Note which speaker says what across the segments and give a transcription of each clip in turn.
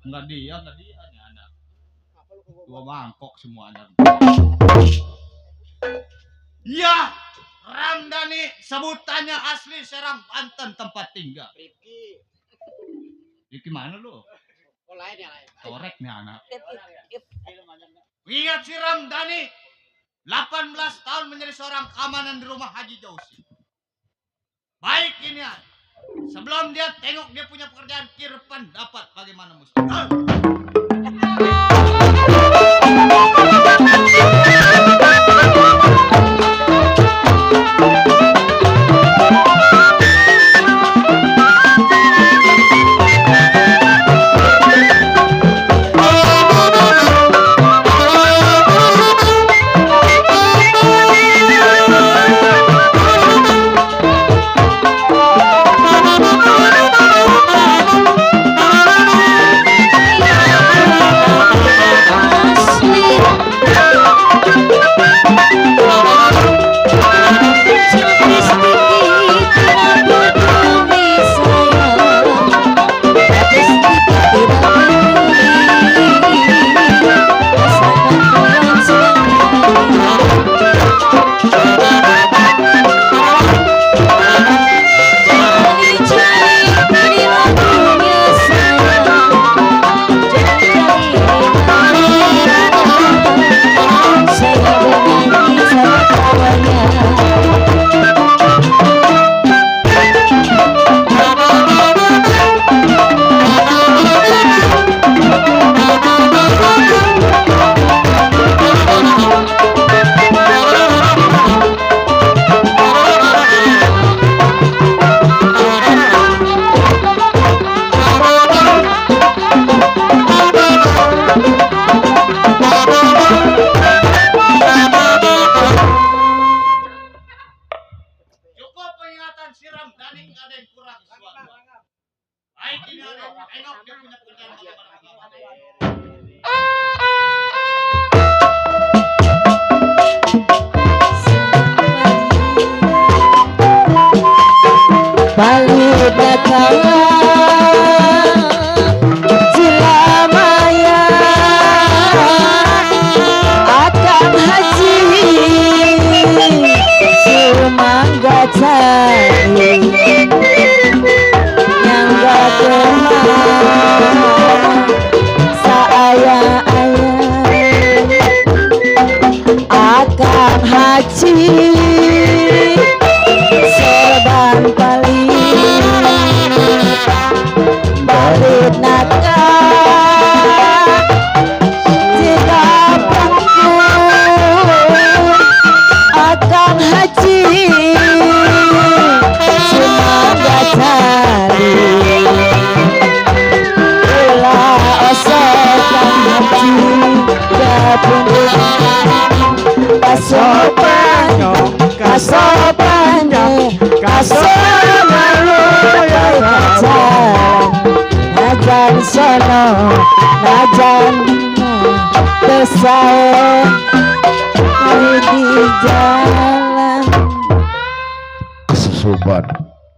Speaker 1: Enggak dia nih anak. Dua mangkok semua anak. Iya, Ramdhani sebutannya asli Serang Banten tempat tinggal. Rifki mana lu?
Speaker 2: Oh lain ya lain.
Speaker 1: Korek nih anak. Ingat si Ramdhani 18 tahun menjadi seorang keamanan di rumah Haji Jausi. Baik ini ya. Sebelum dia tengok dia punya pekerjaan kirpan dapat bagaimana mesti.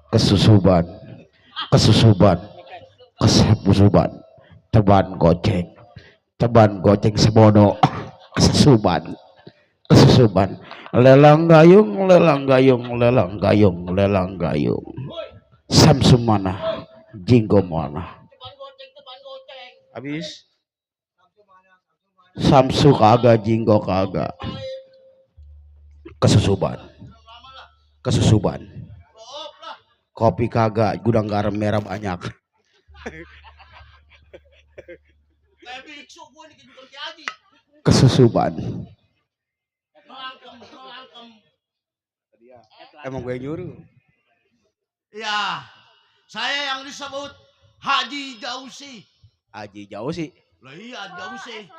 Speaker 3: Kesusuban, kesusuban, teban goceng sebono, kesusuban, lelang gayung, samsumana, jinggo mana, habis, samsu kagak, jinggo kagak, kesusuban, kopi kagak, gudang garam merah banyak. Kesusuban. Emang gue nyuruh.
Speaker 1: Ya, saya yang disebut Haji Jausi.
Speaker 3: Haji Jausi.
Speaker 1: Lah iya Jausi.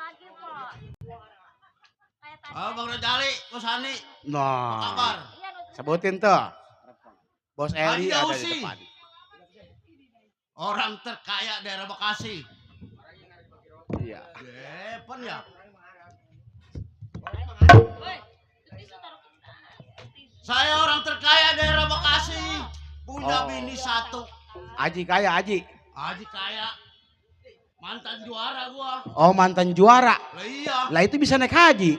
Speaker 1: Bang Rajali, Bos Hani.
Speaker 3: Nah.
Speaker 1: Kabar.
Speaker 3: Sebutin tuh. Bos Eli
Speaker 1: Haji
Speaker 3: ada
Speaker 1: Jausi.
Speaker 3: di depan.
Speaker 1: Orang terkaya daerah Bekasi.
Speaker 3: Iya.
Speaker 1: Depan ya. Saya orang terkaya daerah Bekasi. Punya bini satu.
Speaker 3: Haji kaya, Haji.
Speaker 1: Haji kaya. Mantan juara gua.
Speaker 3: Oh, mantan juara.
Speaker 1: Lah iya.
Speaker 3: Lah itu bisa naik haji.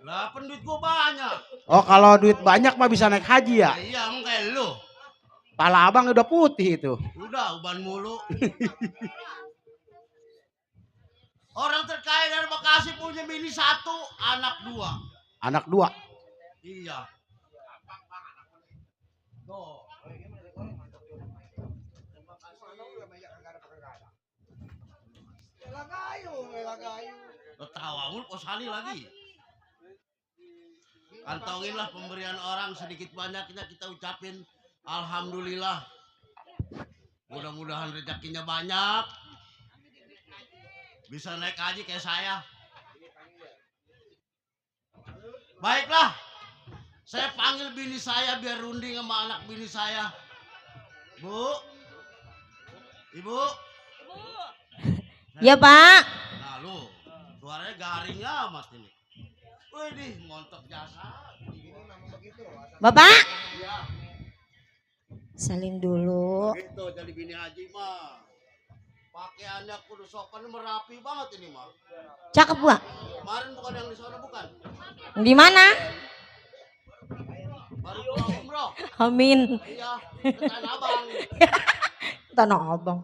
Speaker 1: Lah penduit gua banyak.
Speaker 3: Oh, kalau duit banyak mah bisa naik haji ya.
Speaker 1: Lah iya, emang kayak lu.
Speaker 3: Pala abang udah putih itu.
Speaker 1: Udah uban mulu. Orang terkaya dari Bekasi punya bini 1, anak 2.
Speaker 3: Anak 2.
Speaker 1: Iya. Tuh. Lo tawa mulu posali lagi. Kantonginlah pemberian orang sedikit banyaknya kita ucapin alhamdulillah. Mudah-mudahan rezekinya banyak. Bisa naik haji kayak saya. Baiklah. Saya panggil bini saya biar runding sama anak bini saya. Bu. Ibu.
Speaker 2: Ya Pak.
Speaker 1: Nah lu, suaranya garing amat ini. Wih, montok jasa.
Speaker 2: Bapak.
Speaker 1: Iya.
Speaker 2: Salin dulu.
Speaker 1: Gitu jadi bini haji mah. Pakaiannya kudu sopan merapi banget ini mah.
Speaker 2: Cakep gua.
Speaker 1: Kemarin bukan yang di sana bukan?
Speaker 2: Di mana?
Speaker 1: Baru pulang umroh.
Speaker 2: Amin.
Speaker 1: Iya, ke Tanah Abang.
Speaker 2: Tanah Abang.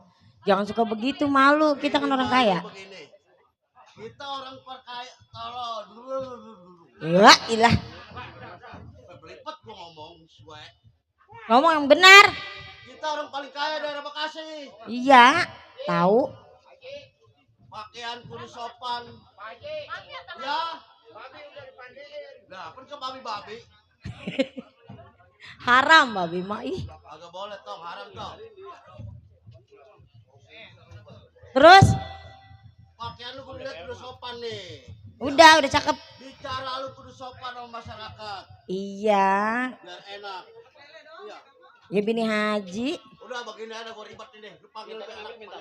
Speaker 2: Jangan suka begitu, malu. Kita kan orang kaya.
Speaker 1: Begini. Kita orang perkaya kalau dulu.
Speaker 2: Ya ilah.
Speaker 1: Belipet gua ngomong, suwe.
Speaker 2: Ngomong yang benar.
Speaker 1: Kita orang paling kaya daerah Bekasi.
Speaker 2: Iya. Tahu.
Speaker 1: Pakaian kudu sopan. Ya. Nah, kan ke babi-babi.
Speaker 2: Haram babi mah. Ih.
Speaker 1: Agak boleh tong, haram tong.
Speaker 2: Terus?
Speaker 1: Pakaian lu kudu lihat kudu sopan nih.
Speaker 2: Udah cakep.
Speaker 1: Bicara lu kudu sopan sama masyarakat.
Speaker 2: Iya.
Speaker 1: Biar enak. Iya.
Speaker 2: Ya bini haji.
Speaker 1: Udah begini ada gua ribet ini. Lu panggil anak kita.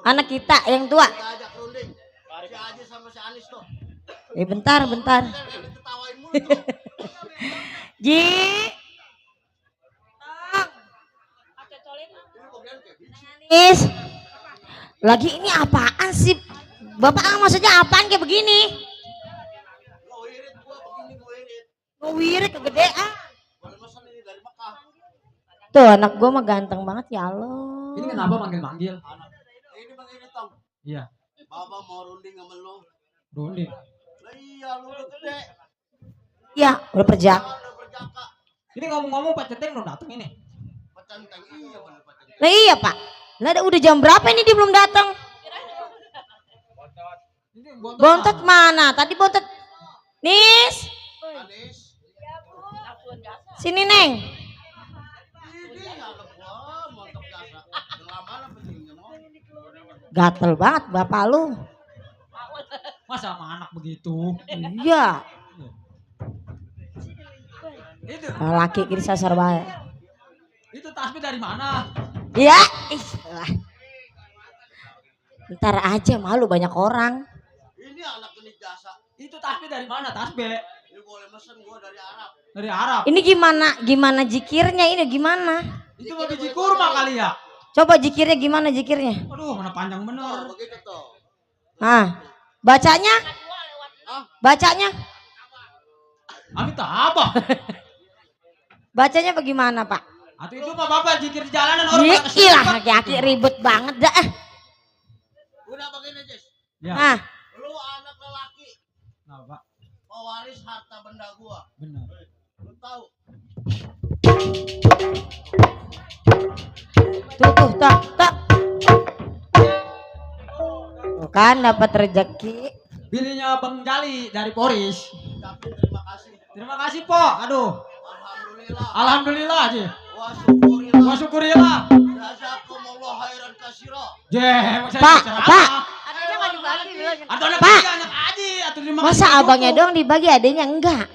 Speaker 2: Anak kita yang tua.
Speaker 1: Kita ajak runding. Si Haji sama si Anis tuh.
Speaker 2: Bentar.
Speaker 1: Kan diketawain mulu tuh.
Speaker 2: Ji.
Speaker 1: Ini kemudian kayak biji.
Speaker 2: Nis. Lagi ini apaan sih? Bapak maksudnya apaan kayak begini?
Speaker 1: Lo irit gua begini gua irit.
Speaker 2: Wirid kegedean.
Speaker 1: Boleh mesen ini dari Mekah.
Speaker 2: Tuh anak gua mah ganteng banget ya Allah.
Speaker 4: Ini kenapa manggil-manggil?
Speaker 1: Anak. Ini bang ini tong.
Speaker 4: Iya,
Speaker 1: Baba mau runding sama lu.
Speaker 4: Runding.
Speaker 1: Lah iya lu udah gede.
Speaker 2: Ya udah perjak.
Speaker 1: Udah berjaka.
Speaker 4: Ini ngomong-ngomong Pak Ceteng belum datang ini.
Speaker 1: Pecanteng iya bener pecanteng.
Speaker 2: Lah iya Pak. Lah udah jam berapa ini dia belum datang?
Speaker 4: Ini
Speaker 2: Bontot mana? Tadi bontot. Nis.
Speaker 1: Anis.
Speaker 2: Sini Neng.
Speaker 1: Ini anak gua montok jasa. Yang lama lah pentingnya mau.
Speaker 2: Gatel banget bapak lu.
Speaker 4: Masa sama anak begitu?
Speaker 2: Iya.
Speaker 4: Itu
Speaker 2: Laki kiri sasar bae.
Speaker 4: itu tasbih dari mana?
Speaker 2: Ya. Lah. Ntar aja malu banyak orang.
Speaker 1: Ini anak ini jasa.
Speaker 4: Itu tasbih dari mana tasbih?
Speaker 1: Ini boleh mesen gua dari Arab.
Speaker 4: Dari Arab.
Speaker 2: Ini gimana jikirnya ini gimana?
Speaker 4: Itu mau biji kurma kali ya?
Speaker 2: Coba jikirnya gimana jikirnya?
Speaker 4: Aduh, mana panjang
Speaker 1: Oh,
Speaker 4: bener.
Speaker 1: begitu tuh.
Speaker 2: Ah, bacanya? Bacanya?
Speaker 4: Amit apa?
Speaker 2: Bacanya bagaimana Pak?
Speaker 4: Atau itu mah bapak zikir di jalanan orang pada kesel,
Speaker 2: Iyalah
Speaker 4: Pak.
Speaker 2: laki-laki ribet banget dah.
Speaker 1: Udah begini Jess.
Speaker 4: Ya.
Speaker 2: Ah,
Speaker 1: Lu anak lelaki.
Speaker 4: Nah, Pak.
Speaker 1: Pewaris harta benda gua.
Speaker 4: Benar.
Speaker 1: Lu tahu.
Speaker 2: tuh tak. Tuh kan dapat rezeki.
Speaker 4: Bininya Bang Jali dari Poris.
Speaker 1: Ucapin terima kasih.
Speaker 4: Terima kasih, Po. Aduh.
Speaker 1: Alhamdulillah.
Speaker 4: Alhamdulillah, Ji.
Speaker 1: Wa syukurillah.
Speaker 4: Wa syukurillah.
Speaker 1: Jazakumullah khairan katsira.
Speaker 2: Pak.
Speaker 5: Adanya nggak dibagi bilang.
Speaker 4: Atau ada
Speaker 2: Pak.
Speaker 4: anak Aji atau terima
Speaker 2: Masa
Speaker 4: kasih
Speaker 2: abangnya
Speaker 4: cukup.
Speaker 2: doang dibagi adanya enggak?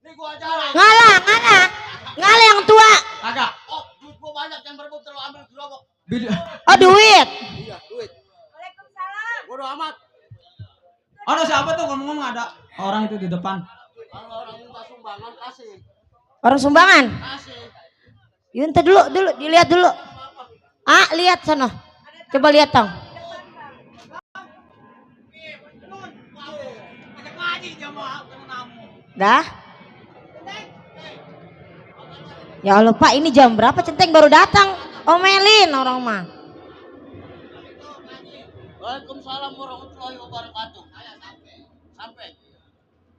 Speaker 1: Nih gua ajarin.
Speaker 2: Ngalah yang tua.
Speaker 4: Kagak.
Speaker 1: Oh, duit gua banyak yang berebut terlalu ambil gerobak.
Speaker 2: Oh duit.
Speaker 1: Iya, duit. Bodoh amat.
Speaker 4: Ada siapa tuh ngomong-ngomong ada orang itu di depan.
Speaker 1: Kalau orang minta sumbangan kasih.
Speaker 2: Orang sumbangan.
Speaker 1: Kasih.
Speaker 2: Yuk ntar dulu dilihat dulu. Ah lihat sono. Coba lihat tong.
Speaker 4: Haji dia mau namu.
Speaker 2: Dah. Ya Allah Pak, ini jam berapa Centeng baru datang? Omelin orang mah.
Speaker 1: Waalaikumsalam warahmatullahi wabarakatuh. Sampai.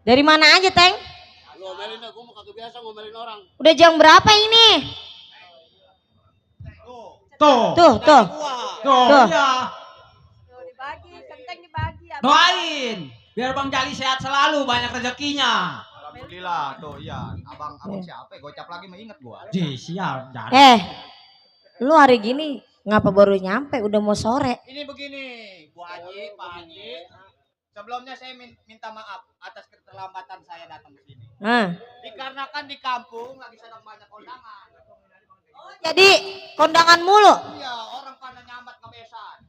Speaker 2: Dari mana aja Teng?
Speaker 1: Lu omelin aku mau kagak biasa ngomelin orang.
Speaker 2: Udah jam berapa ini?
Speaker 4: Tuh.
Speaker 2: Tuh.
Speaker 4: Tuh.
Speaker 2: Tuh.
Speaker 4: Iya.
Speaker 5: Tuh, dibagi, centeng dibagi. Abang.
Speaker 4: Doain biar Bang Jali sehat selalu, banyak rezekinya.
Speaker 1: Alhamdulillah tuh iya. Abang siapa? Gocap lagi mah inget gua.
Speaker 4: Ji, siap. Jali.
Speaker 2: Lu hari gini ngapa baru nyampe? Udah mau sore.
Speaker 1: Ini begini, Bu Haji, Pak Haji. Sebelumnya saya minta maaf atas keterlambatan saya datang ke sini. Dikarenakan di kampung lagi sedang banyak kondangan.
Speaker 2: Jadi kondangan mulu.
Speaker 1: Iya, orang pada nyambat kebesan.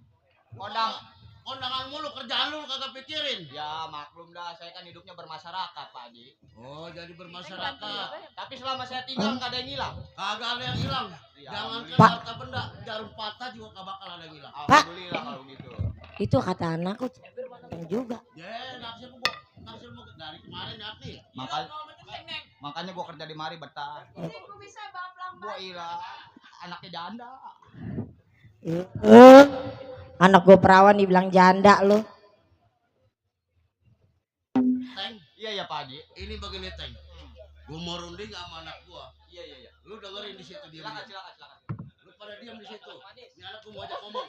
Speaker 1: Kondangan mulu, kerjaan lu kagak pikirin. Ya maklum dah, saya kan hidupnya bermasyarakat Pak Haji. Oh jadi bermasyarakat. Tapi selama saya tinggal nggak ada yang hilang. Kagak ada yang hilang. Jangan
Speaker 2: Pak.
Speaker 1: harta benda, jarum patah juga kagak bakal ada yang hilang.
Speaker 2: Pak.
Speaker 1: Alhamdulillah kalau gitu.
Speaker 2: Itu kata anakku Centeng juga.
Speaker 1: Ya, naksir mau dari kemarin hati. Makanya gua kerja di mari betah. Gua ilah anaknya janda.
Speaker 2: Anak gue perawan dibilang janda lo.
Speaker 1: Teng, iya ya Pak Haji. Ini begini Teng. Gua mau runding sama anak gua. Iya. Lu dengerin di situ dia. Silakan. Lu pada diam di situ. Ini anak gua mau ajak ngomong.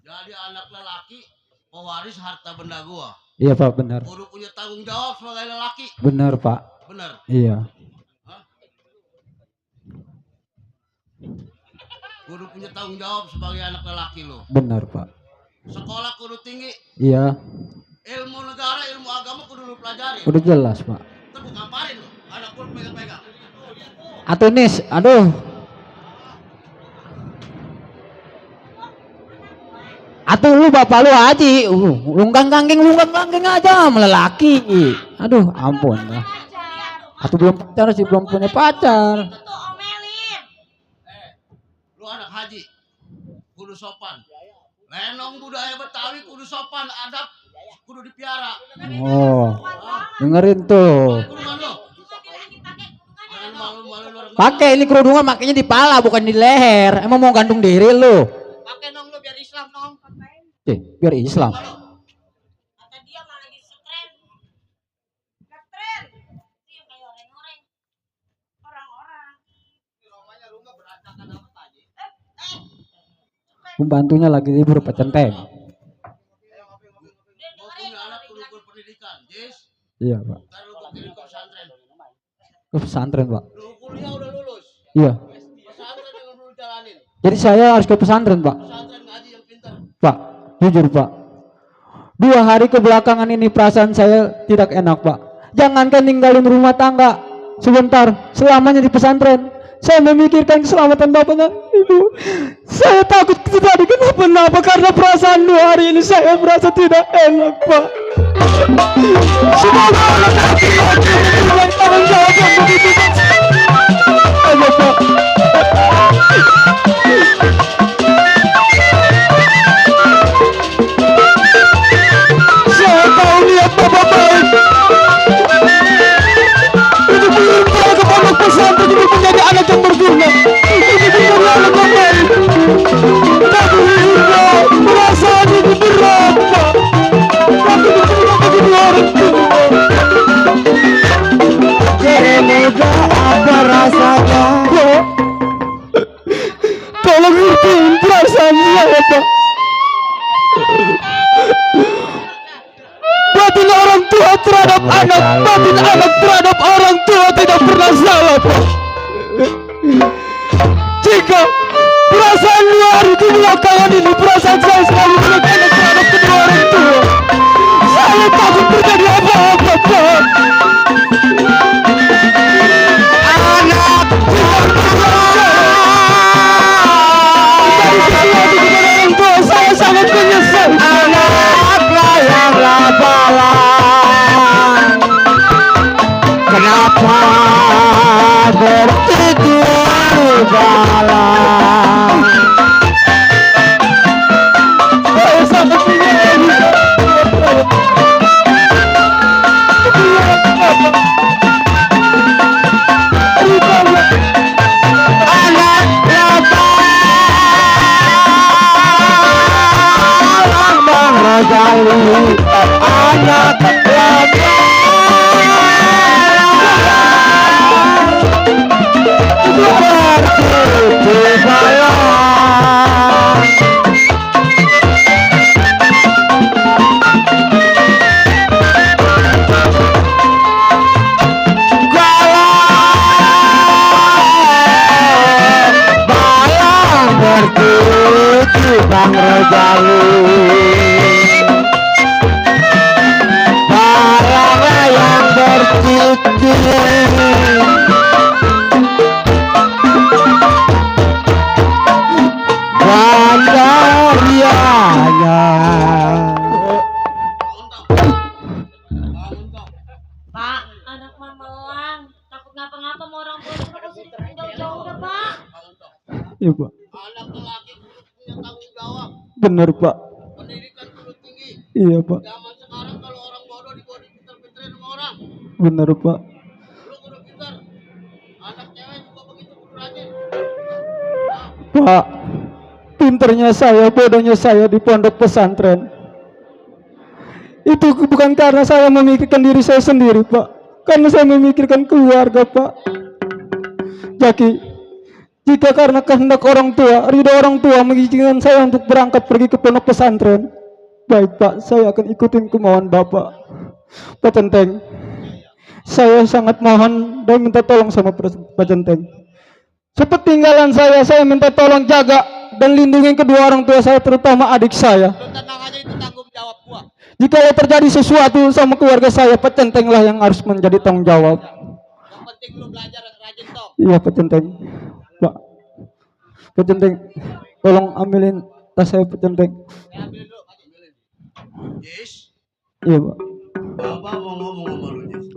Speaker 1: Jadi anak lelaki pewaris harta benda gua.
Speaker 6: Iya Pak, benar.
Speaker 1: Kudu punya tanggung jawab sebagai lelaki.
Speaker 6: Benar Pak.
Speaker 1: Bener.
Speaker 6: Iya.
Speaker 1: Kudu punya tanggung jawab sebagai anak lelaki lo.
Speaker 6: Benar Pak.
Speaker 1: Sekolah kudu tinggi.
Speaker 6: Iya.
Speaker 1: Ilmu negara, ilmu agama kudu lu pelajari.
Speaker 6: Udah jelas Pak.
Speaker 1: Itu gua ngapain lo? Anak gua pegang-pegang.
Speaker 6: Atuh Nis, aduh. Atuh lu bapak lu Haji, lunggang kangking aja melelaki. Aduh, ampun lah. Atuh belum pacar sih, belum punya pacar.
Speaker 1: Lu anak haji, kudu sopan. Lenong budaya Betawi kudu sopan, adab kudu dipiara.
Speaker 6: Oh, dengerin tuh.
Speaker 1: Kerudungan lo. Jangan malu-malu lu orang.
Speaker 6: Pakai ini kerudungan makanya di pala bukan di leher. Emang mau gantung diri lu?
Speaker 1: Pakai nong lu biar Islam nong.
Speaker 6: Biar Islam.
Speaker 2: Kata dia malah lagi ngetren. Ngetren. Itu yang kayak orang-orang. Orang-orang.
Speaker 1: Rumahnya rumah berantakan apa tadi?
Speaker 6: Pembantunya lagi libur Pak Centeng.
Speaker 1: Mau punya anak kudu berpendidikan, Jis.
Speaker 6: Iya Pak.
Speaker 1: Ntar lu kirim ke pesantren.
Speaker 6: Ke pesantren Pak.
Speaker 1: Lu kuliah udah lulus.
Speaker 6: Iya.
Speaker 1: Pesantren yang lu jalanin.
Speaker 6: Jadi saya harus ke pesantren Pak.
Speaker 1: Pesantren ngaji yang pintar.
Speaker 6: Pak, jujur Pak. 2 hari kebelakangan ini perasaan saya tidak enak Pak. Jangankan ninggalin rumah tangga sebentar, selamanya di pesantren. Saya memikirkan keselamatan bapak dan ibu. Saya takut terjadi kenapa-napa karena perasaan 2 hari ini saya merasa tidak enak Pak. Semoga Allah yang tanggung jawab yang begitu. Ayo Pak. Saya tahu niat bapak baik. Ini mengirim saya ke pondok pesantren ini menjadi anak yang berguna. Ini menjadi anak yang baik. Tapi hingga perasaan ini berat Pak. Tapi diterima bagi 2 orang tua. Semoga apa rasanya? Tolong ngertiin perasaan saya Pak. Batin orang tua terhadap anak, batin anak terhadap orang tua tidak pernah salah Pak. Jika perasaan 2 hari kebelakangan ini perasaan saya selalu tidak enak terhadap kedua orang tua, saya takut terjadi apa-apa Pak. Anak dari sesuatu kepada orang tua saya sangat menyesal. Anak layanglah balang. Kenapa bertidur balang? Saya sangat
Speaker 3: Anak labang Bang Rajali, anak labang seperti bayang. Bayang bercuci Bang Rajali, bayang yang bercuci. Ganjarianya
Speaker 2: Pak, anak mama lang. Takut ngapa-ngapa mau orang tua terus jauh-jauh dah, Pak.
Speaker 6: Iya Pak,
Speaker 1: Anak lelaki kudu punya tanggung jawab.
Speaker 6: bener Pak.
Speaker 1: Pendidikan kudu tinggi.
Speaker 6: Iya Pak,
Speaker 1: Zaman sekarang kalau orang bodoh dibawa dipinter-pinterin sama orang.
Speaker 6: bener Pak.
Speaker 1: Lu kudu pintar. Anak cewek juga begitu kudu rajin.
Speaker 6: Pak, pinternya saya, bodohnya saya di pondok pesantren. Itu bukan karena saya memikirkan diri saya sendiri, Pak. Karena saya memikirkan keluarga, Pak. Jadi, jika karena kehendak orang tua, ridho orang tua mengizinkan saya untuk berangkat pergi ke pondok pesantren, baik Pak, saya akan ikutin kemauan Bapak. Pak Centeng, saya sangat mohon dan minta tolong sama Pak Centeng. Sepeninggalan saya minta tolong jaga dan lindungi kedua orang tua saya, terutama adik saya.
Speaker 1: Lu tenang aja, itu tanggung jawab gua.
Speaker 6: Jika terjadi sesuatu sama keluarga saya, Pak Centeng lah yang harus menjadi tanggung jawab.
Speaker 1: Yang penting lu belajar yang rajin toh.
Speaker 6: Iya Pak Centeng. Pak Centeng, tolong ambilin tas saya Pak Centeng.
Speaker 1: Ambilin dulu, ambilin. Yes.
Speaker 6: Iya Pak.
Speaker 1: Bapak mau ngomong sama lu, Jis.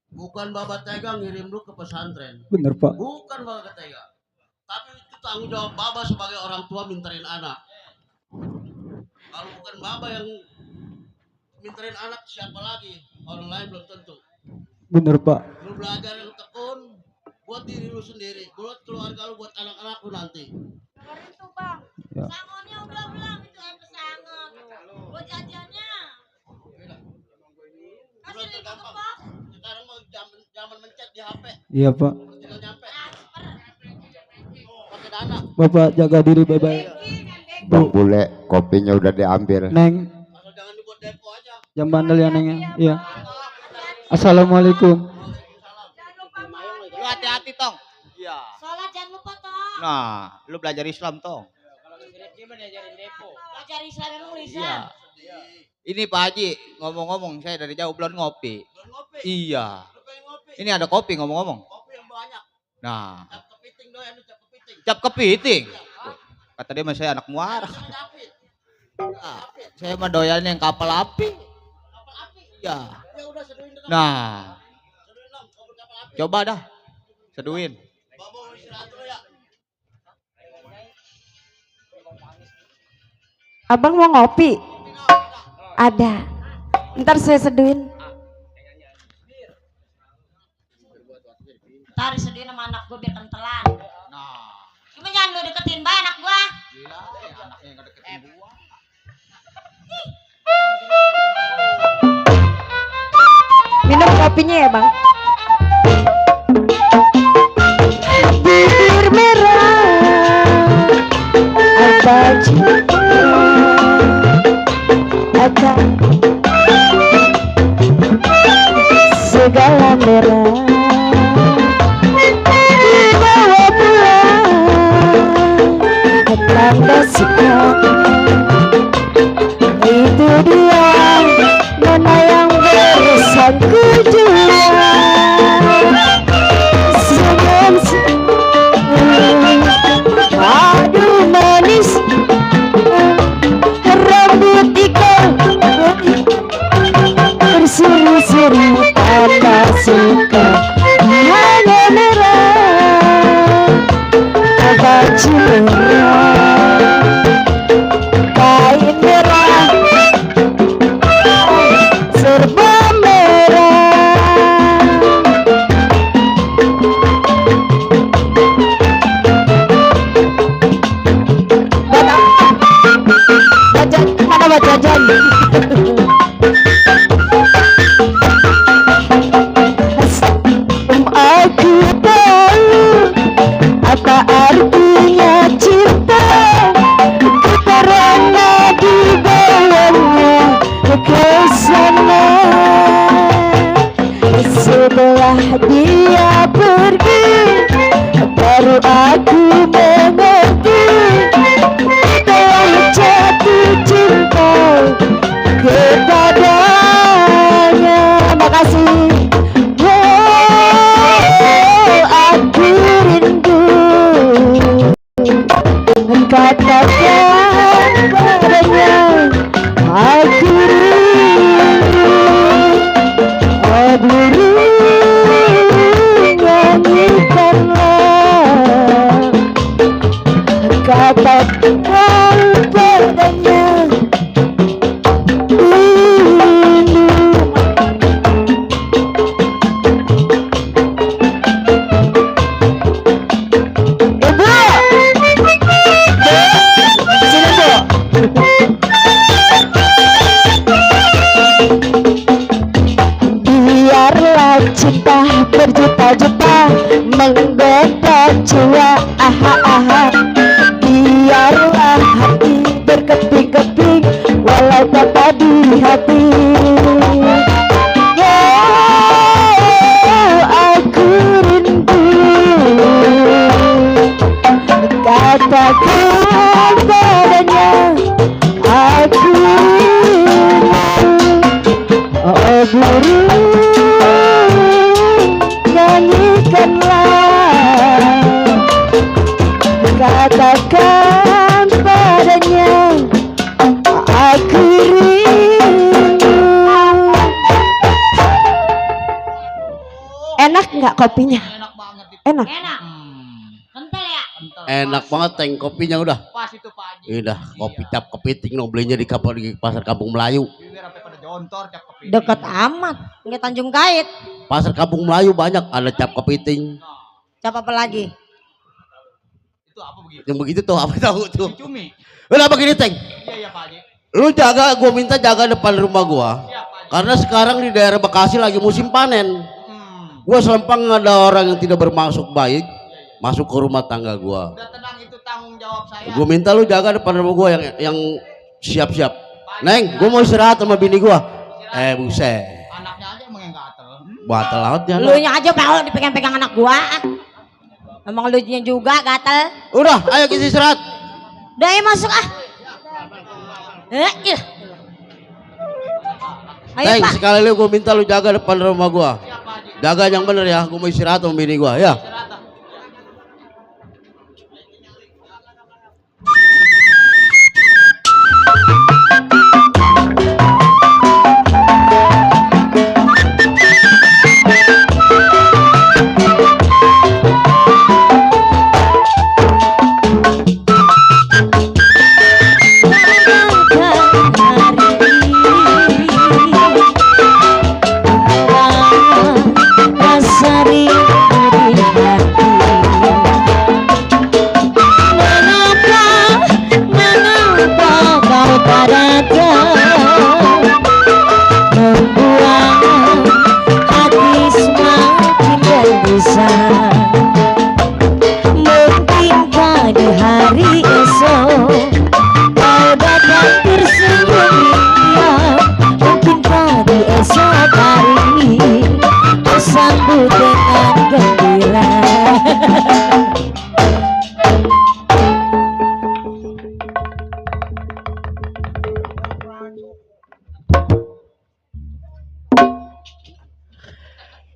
Speaker 1: Bukan Bapak tega ngirim lu ke pesantren.
Speaker 6: Bener Pak.
Speaker 1: Bukan Bapak tega. Tapi itu tanggung jawab Bapak sebagai orang tua minterin anak. Kalau bukan Bapak yang minterin anak, siapa lagi? Orang lain belum tentu.
Speaker 6: Bener Pak.
Speaker 1: Lu belajar yang tekun buat diri lu sendiri, buat keluarga lu, buat anak-anak lu nanti.
Speaker 5: Dengerin tuh Bang.
Speaker 6: Ya.
Speaker 2: Sangonnya udah belum itu apa sangon? Buat jajannya. Kasih
Speaker 1: Udah
Speaker 2: link ke
Speaker 1: tergampang.
Speaker 2: Pak.
Speaker 1: Sekarang mau zaman mencet di HP,
Speaker 6: Iya Pak.
Speaker 1: tinggal nyampe. Pakai dana.
Speaker 6: Bapak jaga diri baik-baik.
Speaker 3: Bang Bule, kopinya udah diambil.
Speaker 6: Neng,
Speaker 1: Asal jangan dibuat depo aja.
Speaker 6: jam bandel ya Neng ya. Iya. Assalamualaikum.
Speaker 5: Jangan lupa Bang.
Speaker 1: Lu hati-hati tong. Iya.
Speaker 2: Sholat jangan lupa toh.
Speaker 1: Nah, lu belajar Islam tong.
Speaker 2: Belajar Islam yang nulis
Speaker 1: Iya. Ini Pak Haji, ngomong-ngomong saya dari jauh belum ngopi. Iya. Ini ada kopi ngomong-ngomong. Kopi yang banyak. Nah. Cap kepiting doyan, cap kepiting. Cap kepiting. Kata dia mas saya anak muara. Nah, saya mah doyan yang kapal api. Kapal api? Iya. Ya udah seduin dong. Nah. Seduin dong, kopi kapal api. Coba dah. Seduin. Bawa istirahat dulu ya.
Speaker 2: Abang mau ngopi? Ada. Ntar saya seduin. Ntar diseduin sama anak gue biar kentelan.
Speaker 1: Nah.
Speaker 2: Cuma jangan lu deketin bay anak gue.
Speaker 1: Gila, anaknya yang ngedeketin gua.
Speaker 2: Minum kopinya ya bang.
Speaker 7: Bibir merah apa cinta apa segala merah dibawa pulang ke tanda sikap itu dia mana yang bersangku jua aduh manis rambut ikan berseri-seri tanda suka hanya merah baju merah kain merah Setelah dia pergi, baru aku mengerti telah jatuh cinta kepadanya. Makasih. Oh, aku rindu. Katakan padanya, aku rindu. Oh burung, nyanyikanlah. Katakan padanya, rindu. Biarlah cinta berjuta-juta menggoda jiwa, aha aha. Biarlah hati berkeping-keping walau kata di hati. Oh, aku rindu. Katakan padanya, aku rindu. Oh burung, nyanyikanlah. Katakan padanya, aku rindu. Enak nggak kopinya?
Speaker 1: Enak banget itu.
Speaker 7: Enak.
Speaker 2: Enak. Kental ya?
Speaker 1: Kental.
Speaker 3: Enak banget teng kopinya udah.
Speaker 1: Pas itu Pak Haji.
Speaker 3: Udah kopi cap kepiting no belinya di pasar Kampung Melayu.
Speaker 1: Bibir sampai pada jontor cap kepiting.
Speaker 2: Deket amat. Nggak Tanjung Kait.
Speaker 3: Pasar Kampung Melayu banyak ada cap kepiting.
Speaker 2: Cap apa lagi?
Speaker 1: Itu apa begitu?
Speaker 3: Yang begitu tuh apa tahu tuh.
Speaker 1: Cumi.
Speaker 3: Udah begini teng.
Speaker 1: Iya Pak Haji.
Speaker 3: Lu jaga, gua minta jaga depan rumah gua.
Speaker 1: Siap Pak Haji.
Speaker 3: Karena sekarang di daerah Bekasi lagi musim panen. Gua selempang ada orang yang tidak bermaksud baik masuk ke rumah tangga gua.
Speaker 1: Udah tenang, itu tanggung jawab saya.
Speaker 3: Gua minta lu jaga depan rumah gua yang siap-siap. Neng, gua mau istirahat sama bini gua. Buset.
Speaker 1: Anaknya aja emang yang gatel.
Speaker 3: Batal laut ya.
Speaker 2: Lu nya aja mau dipegang-pegang anak gua. Emang lu nya juga gatel.
Speaker 3: Udah, ayo kita istirahat.
Speaker 2: Udah ayo masuk ah. Iya. Ayo
Speaker 3: Neng,
Speaker 2: Pak.
Speaker 3: sekali lu gua minta lu jaga depan rumah gua. Jaga yang bener ya, gua mau istirahat sama bini gua ya.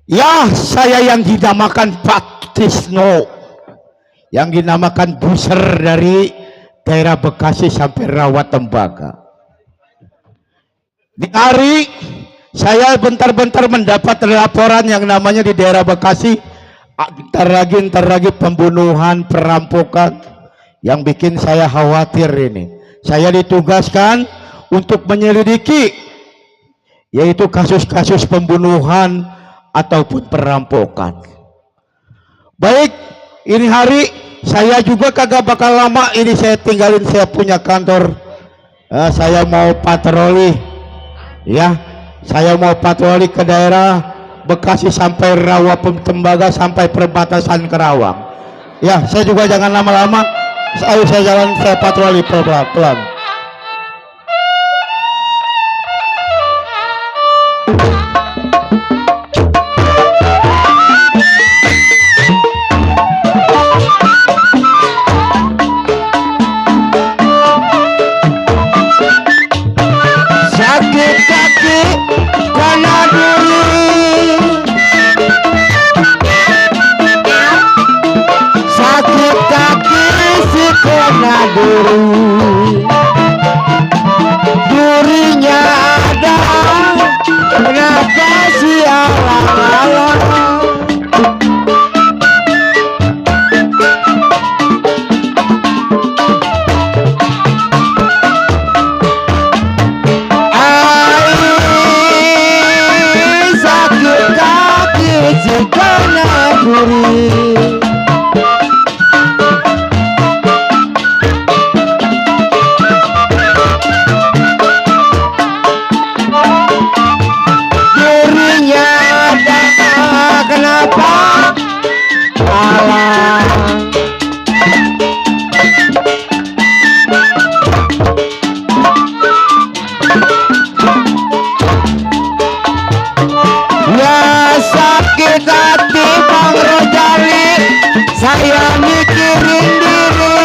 Speaker 3: Ya, saya yang dinamakan Pak Tisno, yang dinamakan buser dari daerah Bekasi sampai Rawa Tembaga. Di hari saya bentar-bentar mendapat laporan yang namanya di daerah Bekasi entar lagi pembunuhan, perampokan yang bikin saya khawatir ini. Saya ditugaskan untuk menyelidiki yaitu kasus-kasus pembunuhan ataupun perampokan. Baik, ini hari saya juga kagak bakal lama ini saya tinggalin saya punya kantor. Saya mau patroli ya, saya mau patroli ke daerah Bekasi sampai Rawa Tembaga sampai perbatasan Kerawang ya. Saya juga jangan lama-lama, ayo saya jalan, saya patroli pelan-pelan. majikannya gurih. Dirinya ada kenapa alam ya sakit hati Bang Rojali, saya mikirin diri,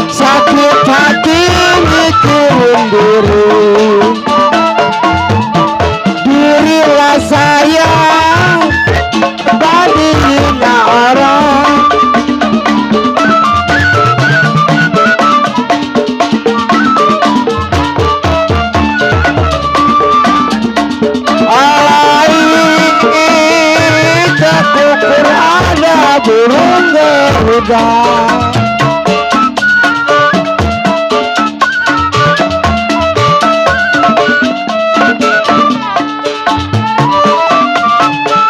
Speaker 3: sakit hati mikirin dirilah saya bandingin orang. Kukur ada burung Garuda,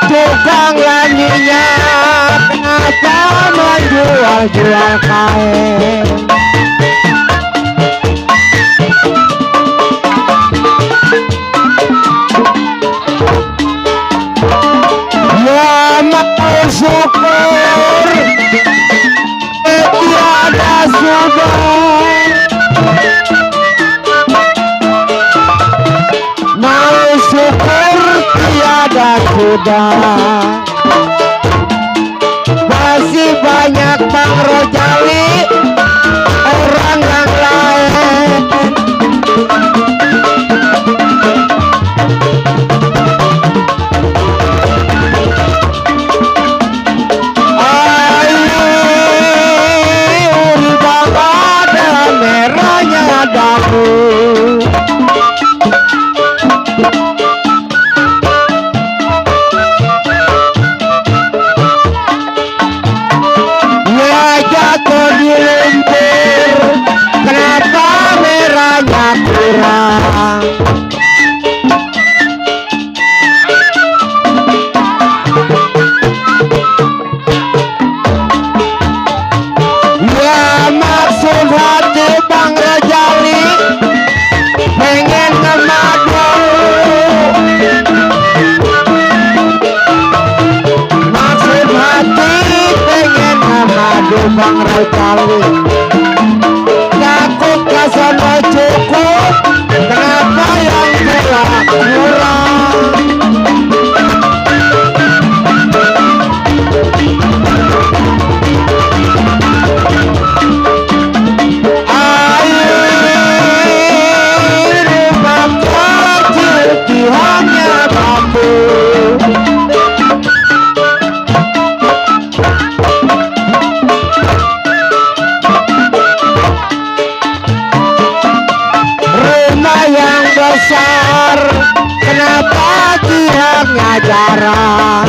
Speaker 3: tukang laninya kenapa menjual-jual kain. Ya mau syukur tiada sudah, mau syukur tiada sudah, masih banyak Bang Rojali orang yang lain. Merahnya dagu, ya jatuh di lumpur, kenapa merahnya kurang? Ya maksud hati Bang Rojali pengen ngemadu, maksud hati pengen ngemadu Bang Rojali, takut kasono cukup, kenapa yang kurang kurang? Hanya bambu, rumah yang besar kenapa tiangnya jarang?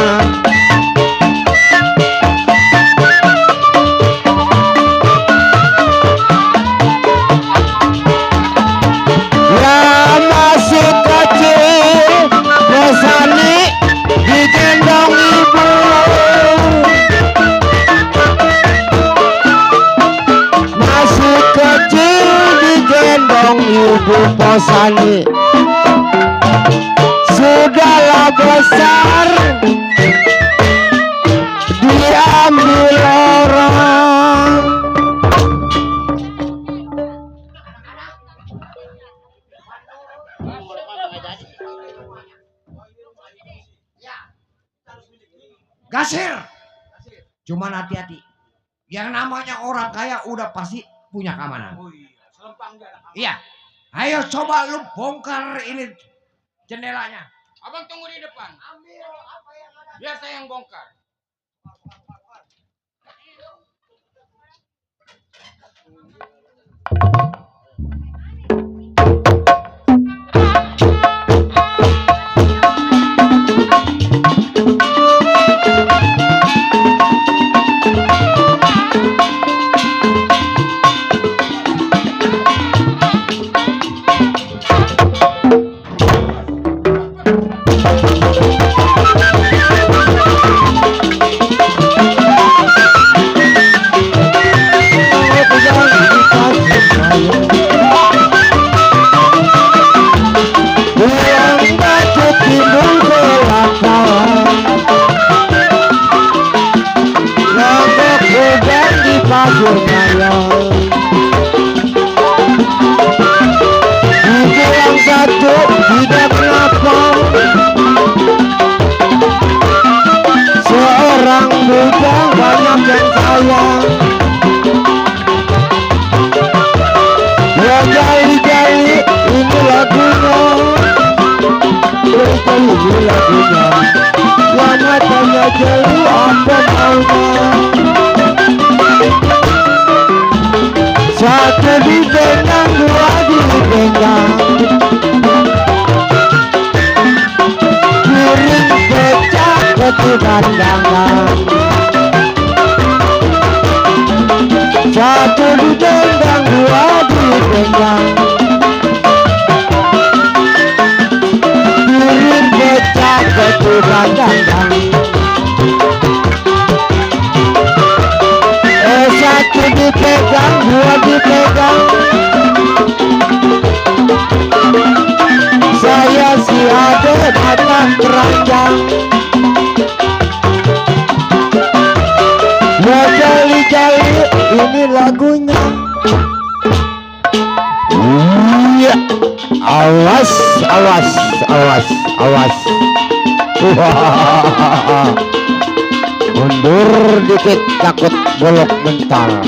Speaker 3: Ya masih kecil Rosani digendong ibu, masih kecil digendong ibu Posani, sudahlah besar diambil orang.
Speaker 8: Gasir. Cuman hati-hati. Yang namanya orang kaya udah pasti punya keamanan. Iya. Ayo coba lu bongkar ini jendelanya.
Speaker 1: Abang tunggu di depan. Biar saya yang bongkar.
Speaker 3: ini lagunya. Yang matanya jeli apa maunya. Satu di benang, dua di benang. Piring pecah ketukandangan. Satu di benang, dua di benang. Piring pecah ketukandangan. Satu dipegang, dua dipegang. Saya si Ade batang keranjang. Ya jali-jali ini lagunya. Iya. Awas, awas, awas, awas. Wah. Mundur dikit takut bolok mental.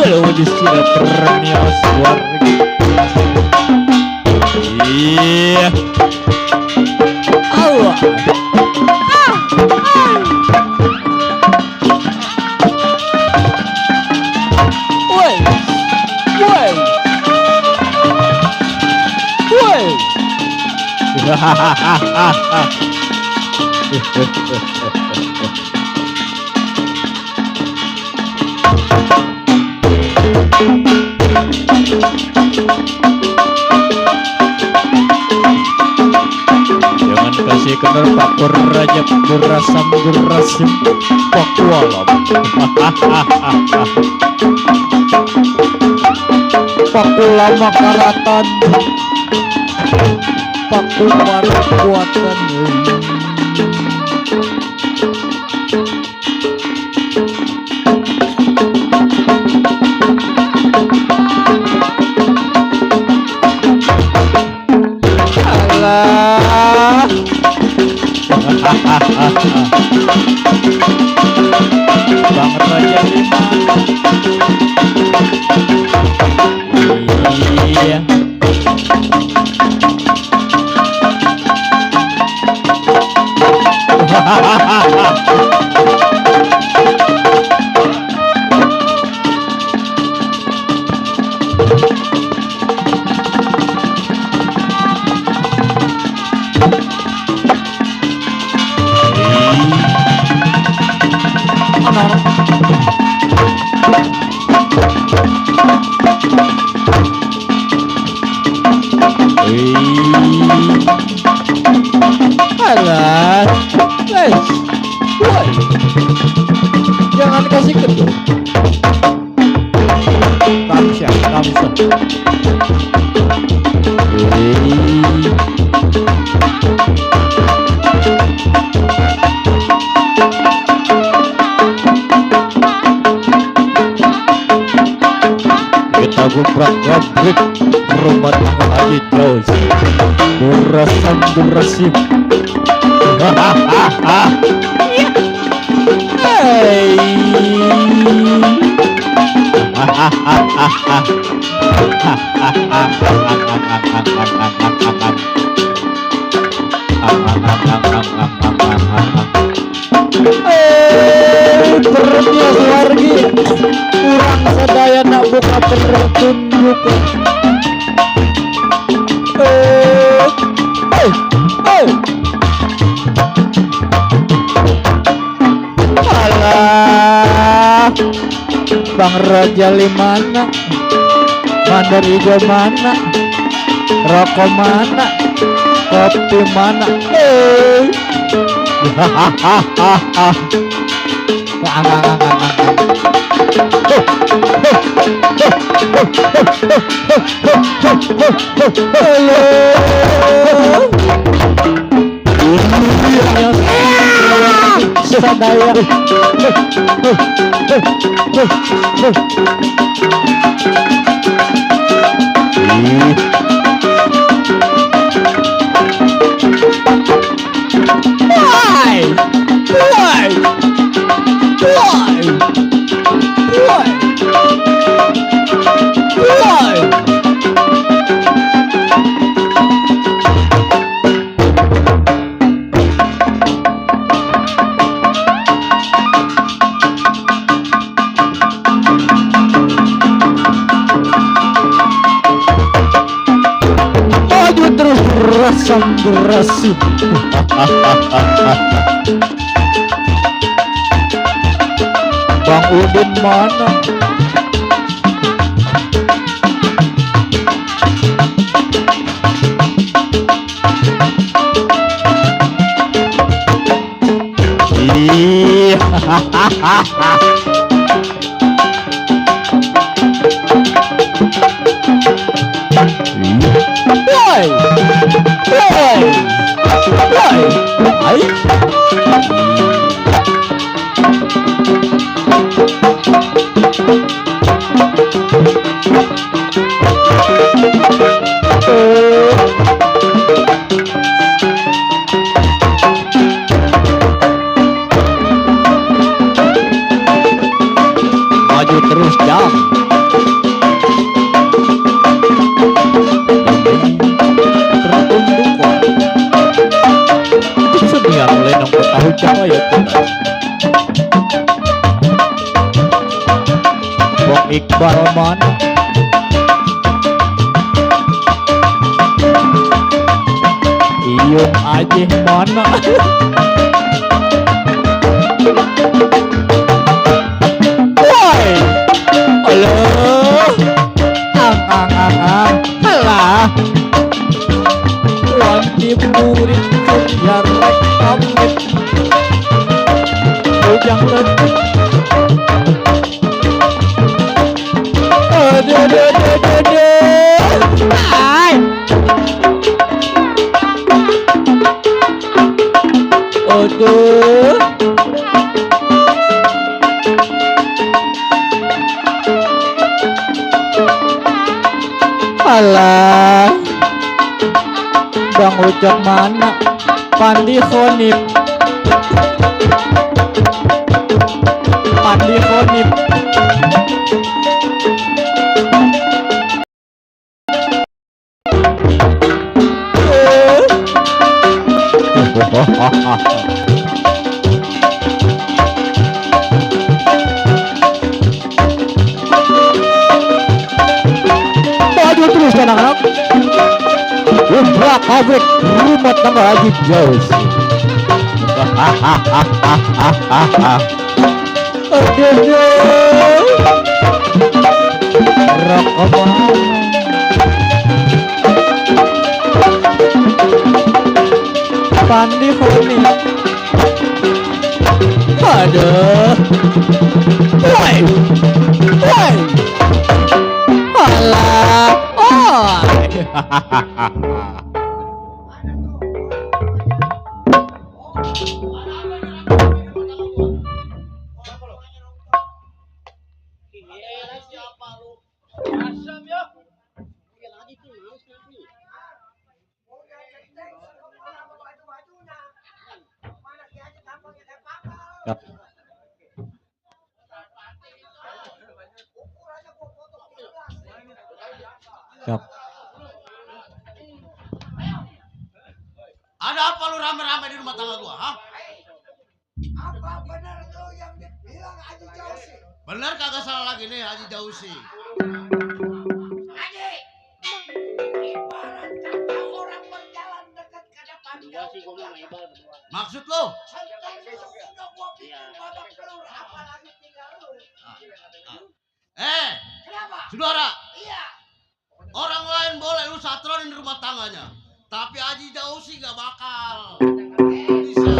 Speaker 3: Belum disirat pernios warga. Iya. Allah. Woi. Woi. Woi. Hahaha. si kenal Pak Raja Durasam Durasim Pakualam Pakulama Karatan Pakular Kuatan Allah Bang Raja Iya Alah, guys, woi, jangan kasih kedua. Kamsya. Kita gubrak gabrik rumah tangga Haji Jaus. Durasim. Hey. Perutnya suargi kurang sedaya nak buka pertunjuk. Alah, Bang Raja Limana, Mandar hijau mana, rokok mana, kopi mana, sadaya. Durasi. Bang Udin mana? Maju terus jam. Tahu cara ya kita. Bang Iqbal mana? Iyung aja mana? Woi, halo, alah, wajib murid sejarah.
Speaker 6: pamit. Ujang letih. Aduh, aduh, aduh, aduh, aduh. Ay. Aduh. Alah, Bang Ujang mana? Pandi Khonib. Pandi Khonib. Maju terus anak-anak. Ubah pabrik rumah tangga Haji Jaus. Pandi Khoni. Aduh. Woi. Woi. Alah. Oh. Siap.
Speaker 1: Ada apa lu rame-rame di rumah tangga gua, ha?
Speaker 8: Apa benar tuh yang dibilang Haji Jausi?
Speaker 1: Bener kagak salah lagi nih Haji Jausi.
Speaker 8: Haji, ibarat kata orang berjalan dekat ke depan
Speaker 1: Maksud lu?
Speaker 8: sudah gua bikin babak belur, apalagi tinggal lu. Kenapa?
Speaker 1: Saudara,
Speaker 8: Iya.
Speaker 1: orang lain boleh lu satronin di rumah tangganya, tapi Haji Jausi gak bakal. Bisa.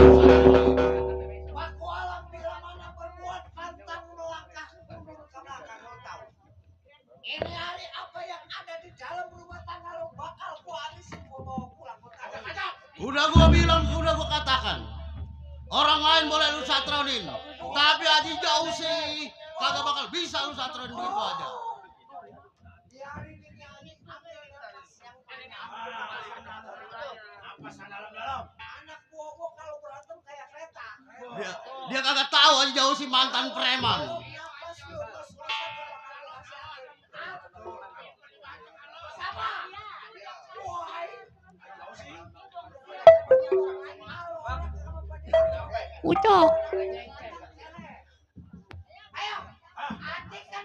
Speaker 8: Paku alam bila mana berbuat pantang melangkah mundur ke belakang, lo tahu. Ini hari apa yang ada di dalam rumah tangga lo bakal gua habisin, gua bawa pulang, gua kagak.
Speaker 1: Udah gua bilang, udah gua katakan. Orang lain boleh lu satronin, tapi Haji Jausi kagak bakal bisa lu satronin begitu aja.
Speaker 8: Di hari ini hari apa yang apa dalam? Anak gua kalau berantem kayak kereta.
Speaker 1: Dia kagak tahu Haji Jausi mantan preman.
Speaker 8: Kenapa sih lo selesai sama? Woi.
Speaker 7: Ucok.
Speaker 8: Ayo, adik kan.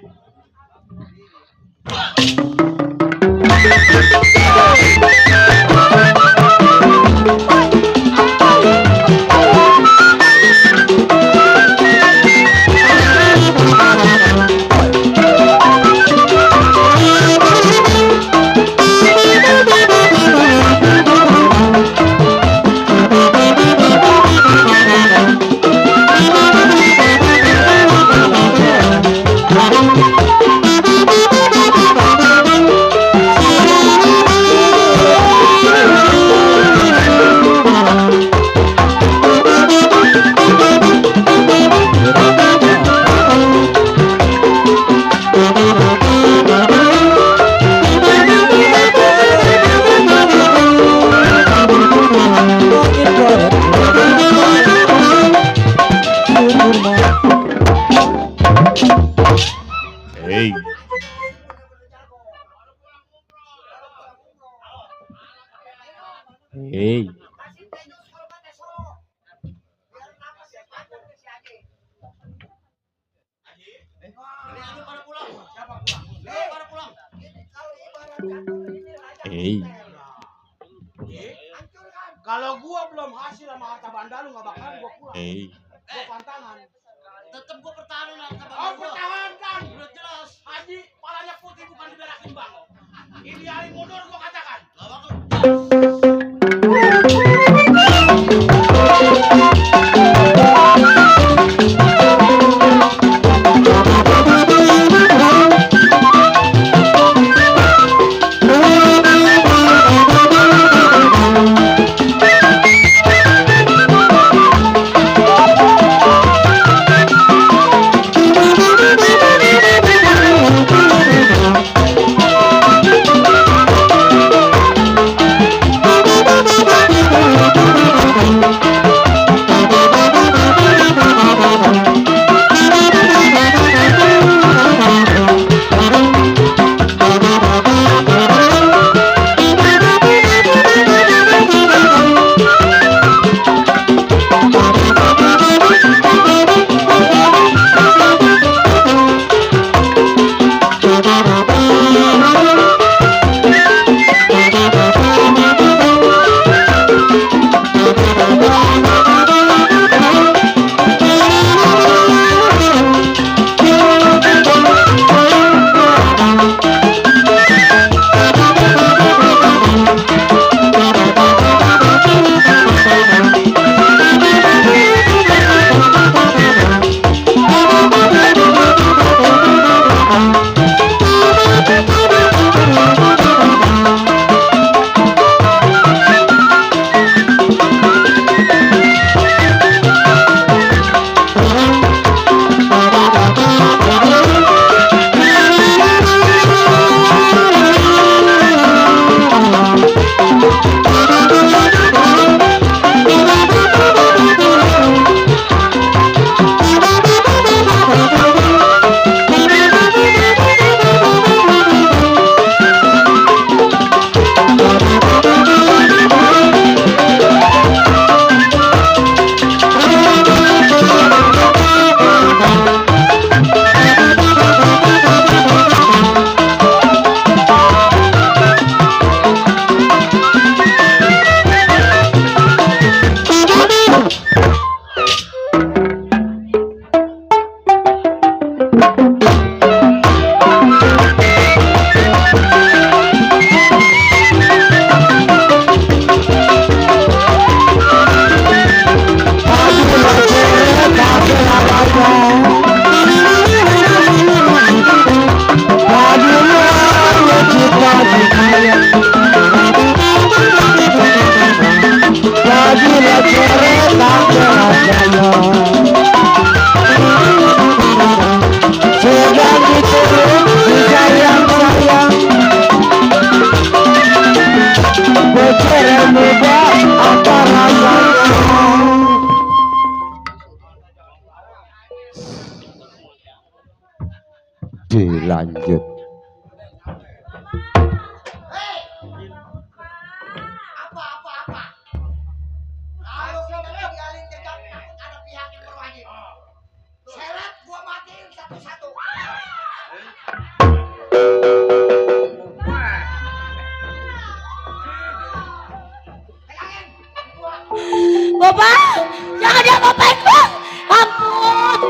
Speaker 3: Hey. Hey. Hey.
Speaker 8: Kalau gua belum hasil sama harta banda lu gak bakalan gua pulang.
Speaker 3: Hey.
Speaker 8: Gua pantangan.
Speaker 1: Tetep gua pertahanan lah sama
Speaker 8: Oh,
Speaker 1: gua.
Speaker 8: pertahankan.
Speaker 1: Udah jelas.
Speaker 8: Haji, palanya putih bukan diberakin bang. Ini hari mundur gua katakan.
Speaker 1: Gak bakal.
Speaker 3: lanjut.
Speaker 8: Apa? Kalau kita tinggalin jejak takut ada pihak yang berwajib. Seret gua matiin satu-satu. Pegangin.
Speaker 2: Bapak, jangan diapa-apain bang. Ampun.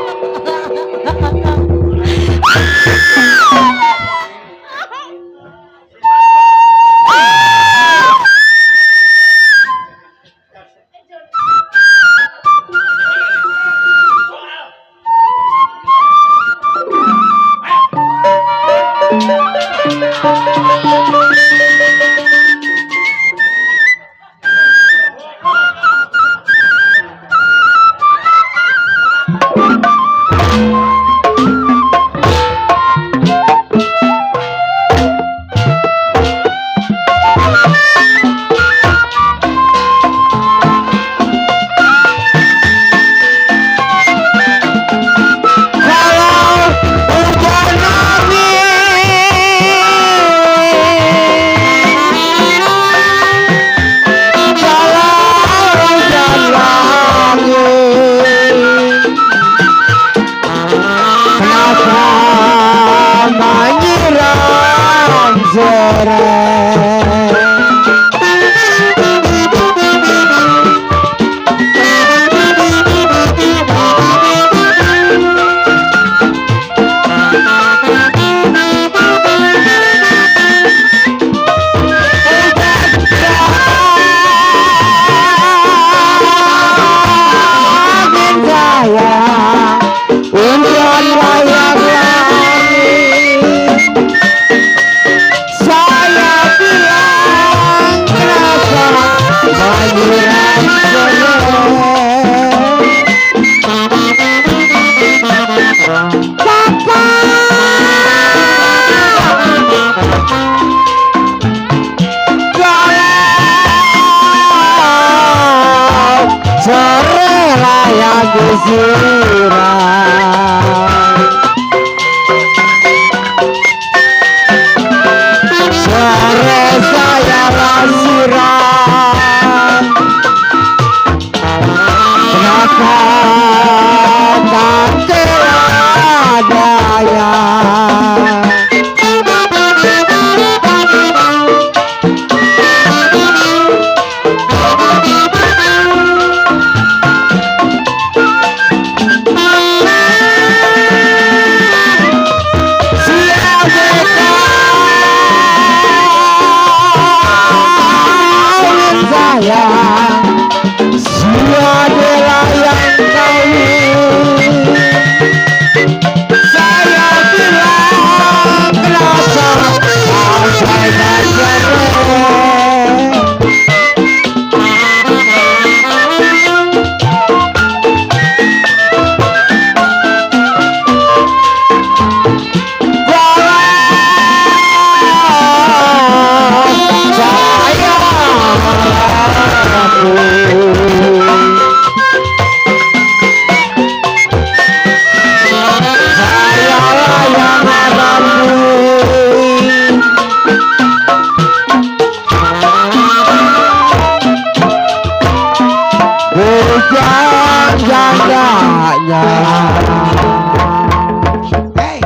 Speaker 8: Hei,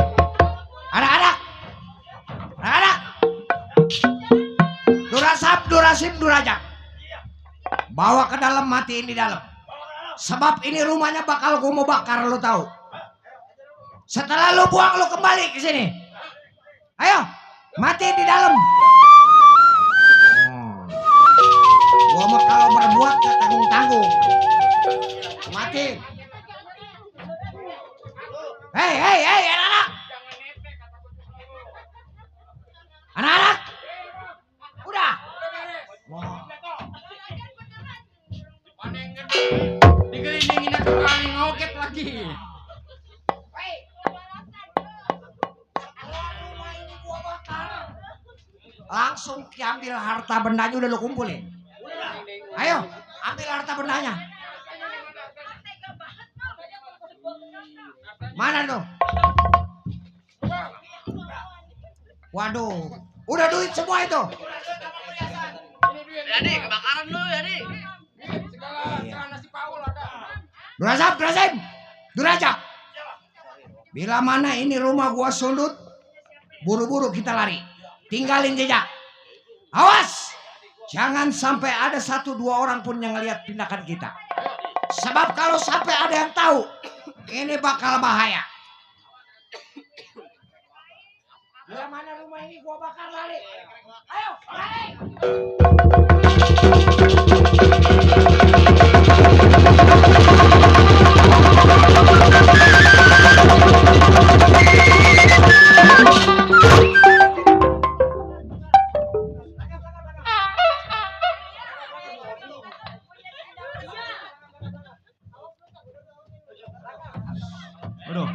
Speaker 8: anak-anak, Durasap, Durasim, Durajak, bawa ke dalam, matiin di dalam. Sebab ini rumahnya bakal gue mau bakar, lo tahu. Setelah lo buang, lo kembali ke sini. Ayo, matiin di dalam. Gua mah kalau berbuat gak tanggung-tanggung. Matiin. Hei, anak-anak. Anak-anak. Udah. Wah.
Speaker 1: Digelindingin ke kali ngoket lagi.
Speaker 8: Hei. Kalau rumah ini gua bakar, langsung diambil harta bendanya, udah lo kumpulin. Ayo, ambil harta bendanya. Mana tuh? Waduh, udah duit semua itu.
Speaker 1: Jadi kebakaran lu ya nih.
Speaker 8: Durajab. Bila mana ini rumah gua sundut, buru-buru kita lari. Tinggalin jejak. Awas, jangan sampai ada 1-2 orang pun yang ngelihat tindakan kita. Sebab kalau sampai ada yang tahu, ini bakal bahaya. Bila mana rumah ini gua bakar lari. Ayo, lari.
Speaker 1: Waduh.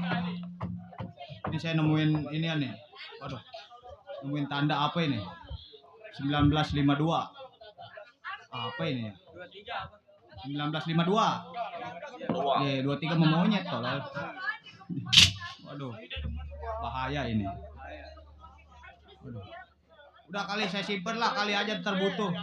Speaker 1: Ini saya nemuin ini nih. Waduh. Nemuin tanda apa ini? 1952. Apa ini ya? 1952. 23 memonyet tolol. Waduh. Bahaya ini. Waduh. Udah kali saya simpen lah, kali aja ntar butuh.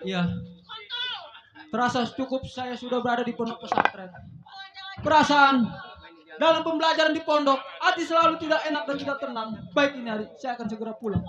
Speaker 4: Iya. Terasa cukup saya sudah berada di pondok pesantren. Perasaan dalam pembelajaran di pondok, hati selalu tidak enak dan tidak tenang. Baik ini hari, saya akan segera pulang.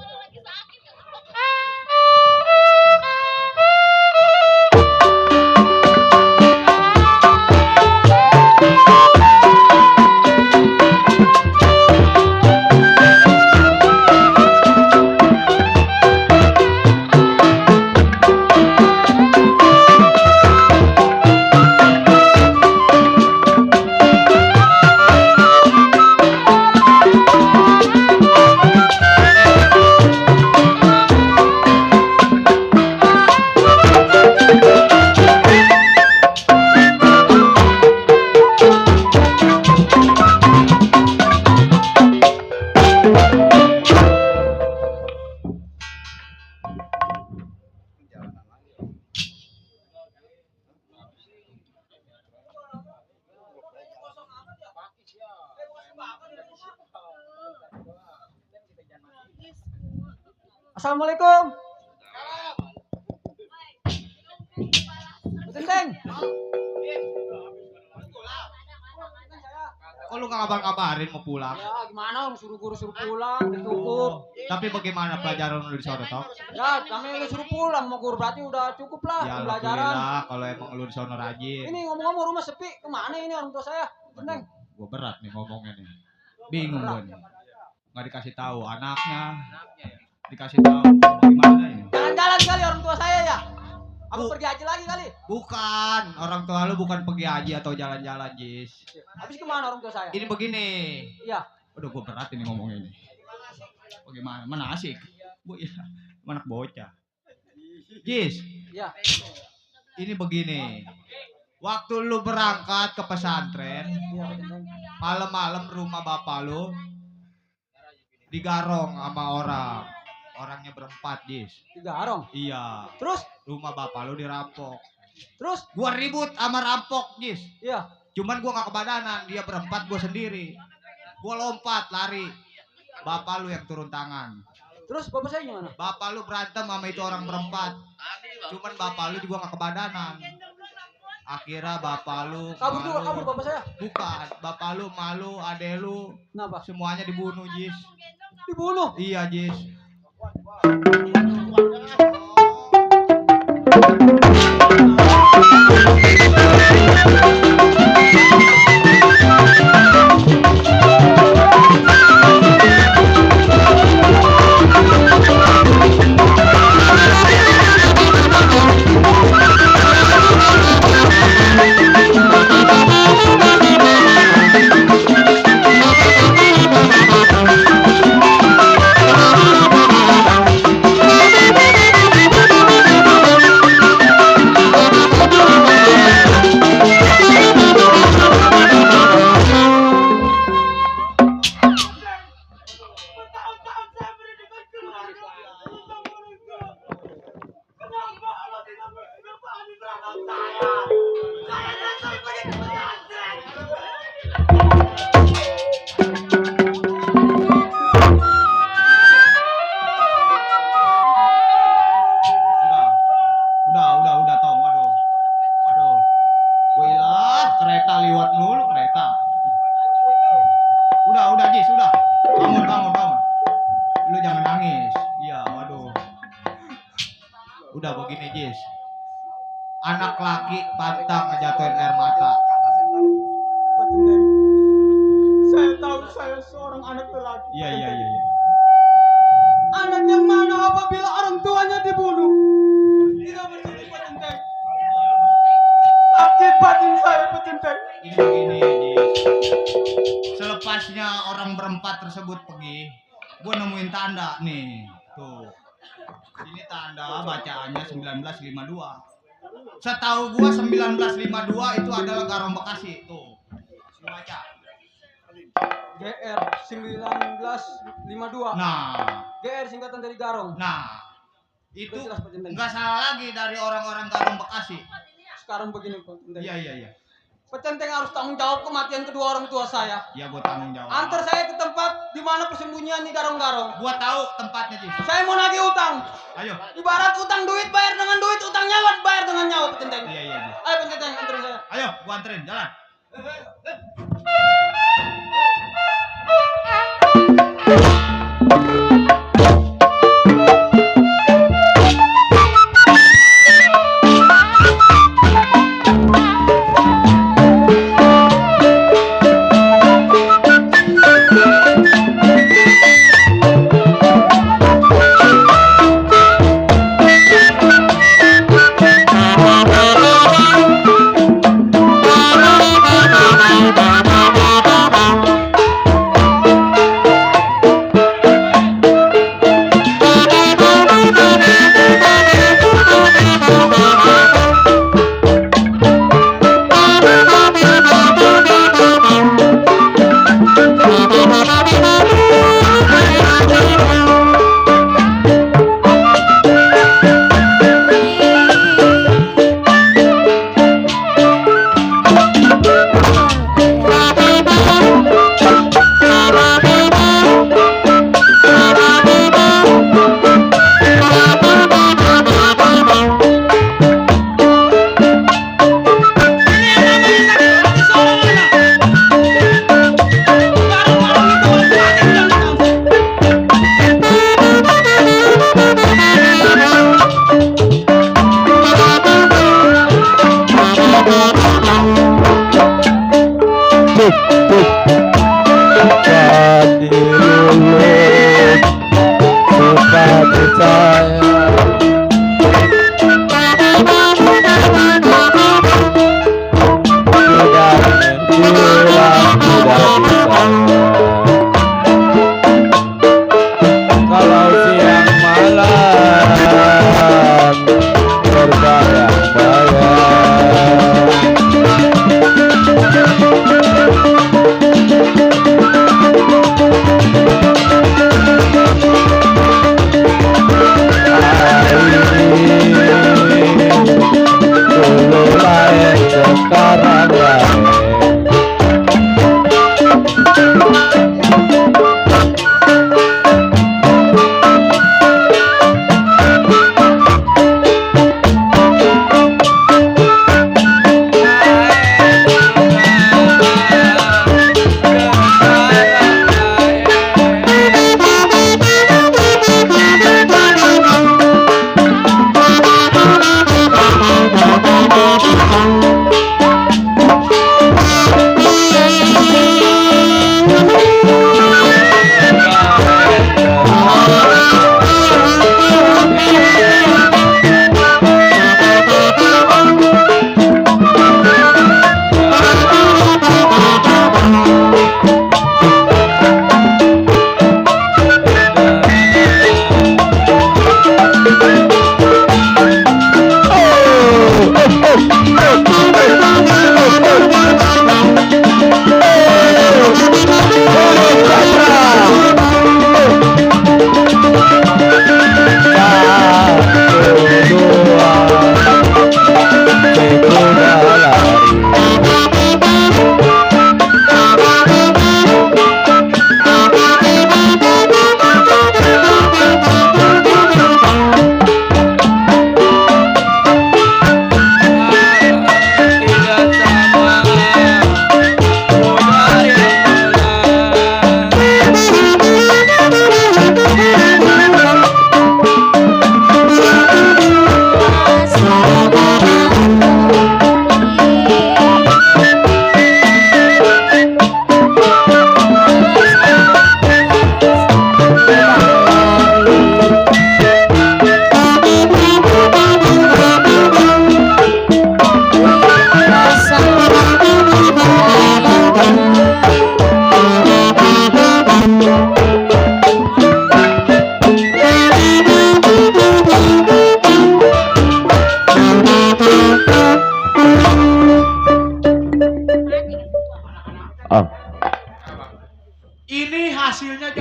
Speaker 4: Assalamualaikum. Teng.
Speaker 1: Kok lu gak kabar-kabarin mau pulang?
Speaker 4: Ya gimana, suruh guru suruh pulang, cukup.
Speaker 1: Tapi bagaimana pelajaran lu di sana, toh?
Speaker 4: Ya kami udah suruh pulang, mau guru berarti udah cukup lah
Speaker 1: Ya
Speaker 4: pelajaran.
Speaker 1: alhamdulillah kalau emang lu di sana rajin.
Speaker 4: Ini ngomong-ngomong rumah sepi, kemana ini orang tua saya? Teng.
Speaker 1: Gua berat nih ngomongnya nih. Bingung gua nih. Nggak dikasih tahu anaknya. Dikasih tahu bagaimana ini?
Speaker 4: Jalan-jalan kali orang tua saya ya. Apa
Speaker 1: Bu.
Speaker 4: pergi haji lagi kali?
Speaker 1: Bukan, orang tua lu bukan pergi haji atau jalan-jalan, Jis.
Speaker 4: Habis kemana orang tua saya?
Speaker 1: Ini begini.
Speaker 4: Iya.
Speaker 1: Udah gua berat ini ngomongnya ini. Bagaimana? Mana asik? Bu, ya, anak bocah. Jis,
Speaker 4: Iya.
Speaker 1: ini begini. Waktu lu berangkat ke pesantren,
Speaker 4: Iya, Teng.
Speaker 1: malam-malam rumah bapak lu digarong sama orang. Orangnya berempat, Jis.
Speaker 4: 3 arong.
Speaker 1: Iya.
Speaker 4: Terus?
Speaker 1: Rumah bapak lu dirampok.
Speaker 4: Terus?
Speaker 1: Gua ribut sama rampok, Jis.
Speaker 4: Iya.
Speaker 1: Cuman gua gak kebadanan, dia berempat, gua sendiri. Gua lompat, lari. Bapak lu yang turun tangan.
Speaker 4: Terus bapak saya gimana?
Speaker 1: Bapak lu berantem sama itu orang berempat. Cuman bapak lu juga gak kebadanan. Akhirnya bapak lu
Speaker 4: Kabur juga,
Speaker 1: malu.
Speaker 4: kabur bapak saya.
Speaker 1: Bukan, bapak lu malu, adek lu
Speaker 4: Kenapa?
Speaker 1: semuanya dibunuh, Jis.
Speaker 4: Dibunuh.
Speaker 1: Iya, Jis. Lu jangan nangis. Iya, waduh. Udah begini, Jis. Anak laki pantang ngejatuhin air mata.
Speaker 4: Pak Cendeng, saya tahu saya seorang anak lelaki.
Speaker 1: Iya, iya, iya, iya.
Speaker 4: Anak yang mana apabila orang tuanya dibunuh tidak bersedih, Pak Cendeng. Sakit batin saya, Pak Cendeng.
Speaker 1: Ini begini, Jis. Selepasnya orang berempat tersebut pergi, gue nemuin tanda nih. Tuh. Ini tanda bacaannya 1952. Setahu gua 1952 itu adalah Garong Bekasi. Tuh. Lu baca.
Speaker 4: GR 1952.
Speaker 1: Nah,
Speaker 4: GR singkatan dari Garong.
Speaker 1: itu
Speaker 4: Udah jelas, Pak Cendeng.
Speaker 1: nggak salah lagi dari orang-orang Garong Bekasi.
Speaker 4: Sekarang begini, Pak Cendeng.
Speaker 1: Iya, iya, iya.
Speaker 4: Pak Cendeng harus tanggung jawab kematian kedua orang tua saya.
Speaker 1: Ya gua tanggung jawab.
Speaker 4: Antar saya ke tempat di mana persembunyian di Garong-Garong.
Speaker 1: Gua tahu tempatnya, Jis.
Speaker 4: Saya mau nagih utang.
Speaker 1: Ayo.
Speaker 4: Ibarat utang duit bayar dengan duit, utang nyawa bayar dengan nyawa, Pak Cendeng.
Speaker 1: Iya, iya, iya.
Speaker 4: Ayo Pak Cendeng, anterin saya.
Speaker 1: Ayo, gua anterin, jalan.
Speaker 3: Kalau siang malam berbayang-bayang.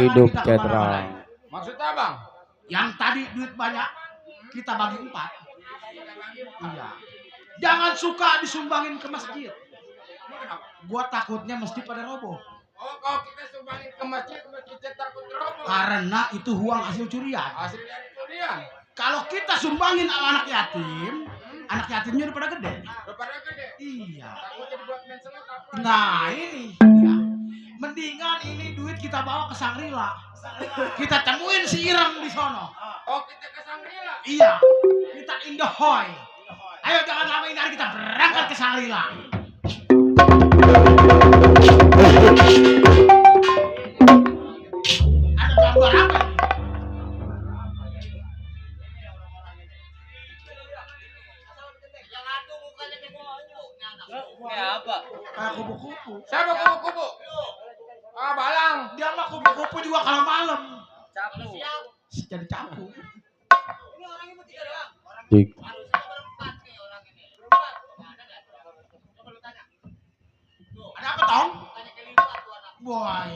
Speaker 6: hidup
Speaker 4: kita
Speaker 6: Cetra.
Speaker 4: kemana-mana.
Speaker 1: Maksudnya bang?
Speaker 4: Yang tadi duit banyak kita bagi 4. Iya. Jangan suka disumbangin ke masjid. Gua takutnya mesti pada roboh.
Speaker 1: Oh, kalau kita sumbangin ke masjid takut roboh.
Speaker 4: Karena itu uang hasil curian.
Speaker 1: Hasil dari curian.
Speaker 4: Kalau kita sumbangin sama anak yatim, anak yatimnya udah pada gede.
Speaker 1: Udah pada gede.
Speaker 4: Iya.
Speaker 1: Takutnya dibuat menselet apa?
Speaker 4: Nah ini, ya. Mendingan ini duit kita bawa ke Sangrila. Kita temuin si Irem di sono.
Speaker 1: Oh, kita ke Sangrila.
Speaker 4: Iya, kita indahoy. Ayo jangan lama ini, kita berangkat ke Sangrila. Ada gambar apa ini? Kayak kupu-kupu.
Speaker 1: Siapa kupu-kupu? Ah, Balang.
Speaker 4: Dia mah kupu-kupu juga kalau malam.
Speaker 1: Capu.
Speaker 4: Jadi capu.
Speaker 6: Dik.
Speaker 4: Ada apa Tong? Wah,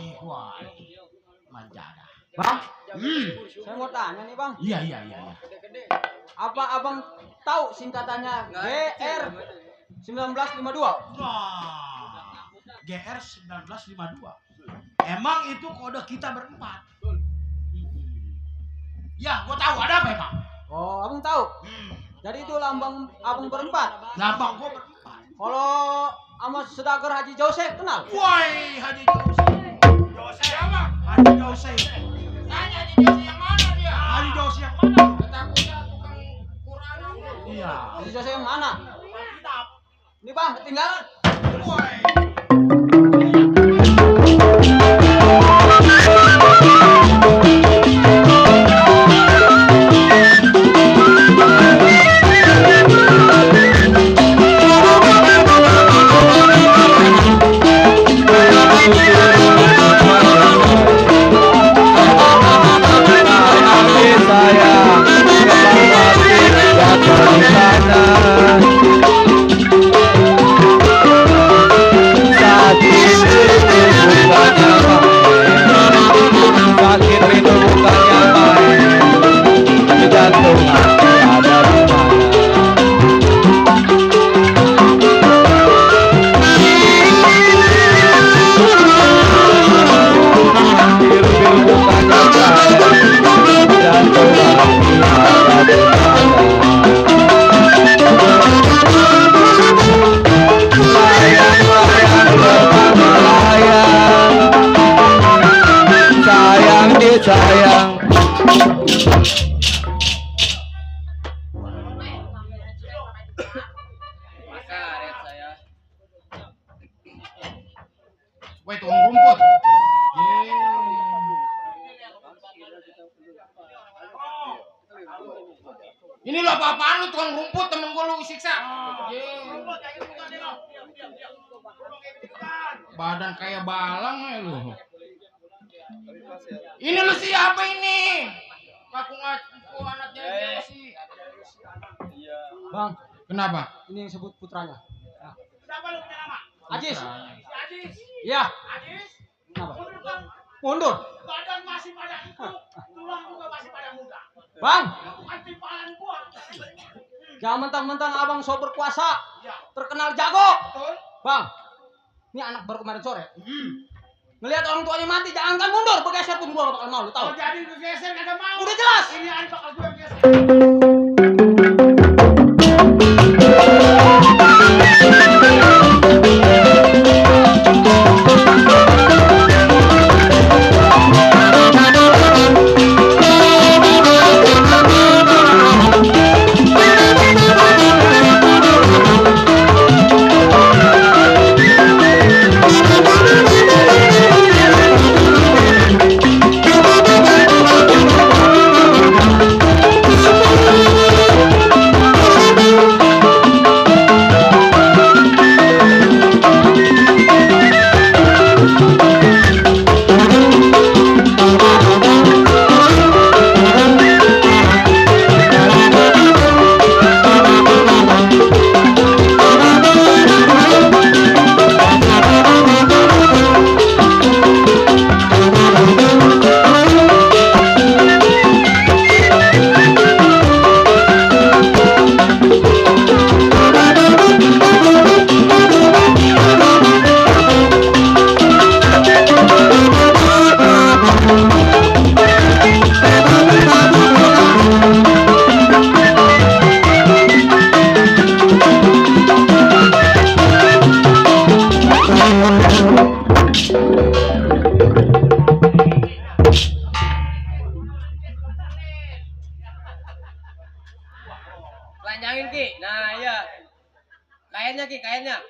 Speaker 4: manjada.
Speaker 6: Bang,
Speaker 4: Hmm.
Speaker 6: saya mau tanya nih bang.
Speaker 4: Iya.
Speaker 6: Apa abang tahu singkatannya GR 1952?
Speaker 4: Wah, GR 1952. Emang itu kode kita berempat. Ya, gua tahu. Ada apa emang?
Speaker 6: Oh, abang tahu. Jadi itu lambang abang berempat.
Speaker 4: Lambang gua berempat.
Speaker 6: Kalau sama Sedagar Haji Jose kenal?
Speaker 4: Woi, Haji Jose.
Speaker 1: Siapa?
Speaker 4: Haji Jose.
Speaker 1: Tanya di Jose yang mana dia?
Speaker 4: Haji Jose yang mana?
Speaker 1: Takutnya tukang Quran.
Speaker 4: Iya.
Speaker 6: Haji Jose yang mana? Ini bang, ketinggalan.
Speaker 4: Woi. Woi, tukang rumput. Ini lo apa-apaan lu tukang rumput, temen gua lu siksa. Badan kayak balang ya lu. Ini lu siapa ini? Ngaku-ngaku anaknya sih.
Speaker 6: Bang,
Speaker 4: Kenapa?
Speaker 6: ini yang sebut putranya.
Speaker 4: Siapa lu punya nama?
Speaker 6: Ajis.
Speaker 4: Ajis.
Speaker 6: Iya.
Speaker 4: Ajis.
Speaker 6: Kenapa?
Speaker 4: Mundur bang.
Speaker 6: Mundur.
Speaker 4: Badan masih pada empuk, tulang juga masih pada muda.
Speaker 6: Bang,
Speaker 4: Bukan timpalan gua.
Speaker 6: jangan mentang-mentang abang so berkuasa,
Speaker 4: Ya,
Speaker 6: terkenal jago.
Speaker 4: betul.
Speaker 6: Bang, ini anak baru kemarin sore. Ngelihat orang tuanya mati, jangankan mundur, bergeser pun gua gak bakal mau, lu tahu.
Speaker 4: Kalau jadi lu geser kagak mau.
Speaker 6: Udah jelas.
Speaker 4: Ini an bakal gue geser.
Speaker 9: panjangin Ki. Nah, iya. Kainnya Ki, kainnya.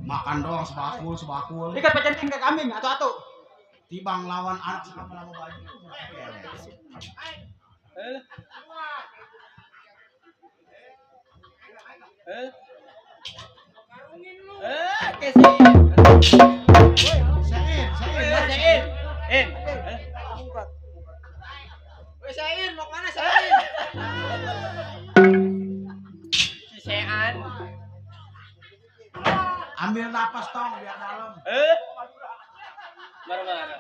Speaker 1: Makan doang sebakul.
Speaker 4: Ikat pecenting ke kambing atau
Speaker 1: Tibang lawan anak sama-sama baju.
Speaker 9: Sain, mau kemana Sain? Si Sean.
Speaker 1: Ambil napas tong biar dalam.
Speaker 9: Marah-marah.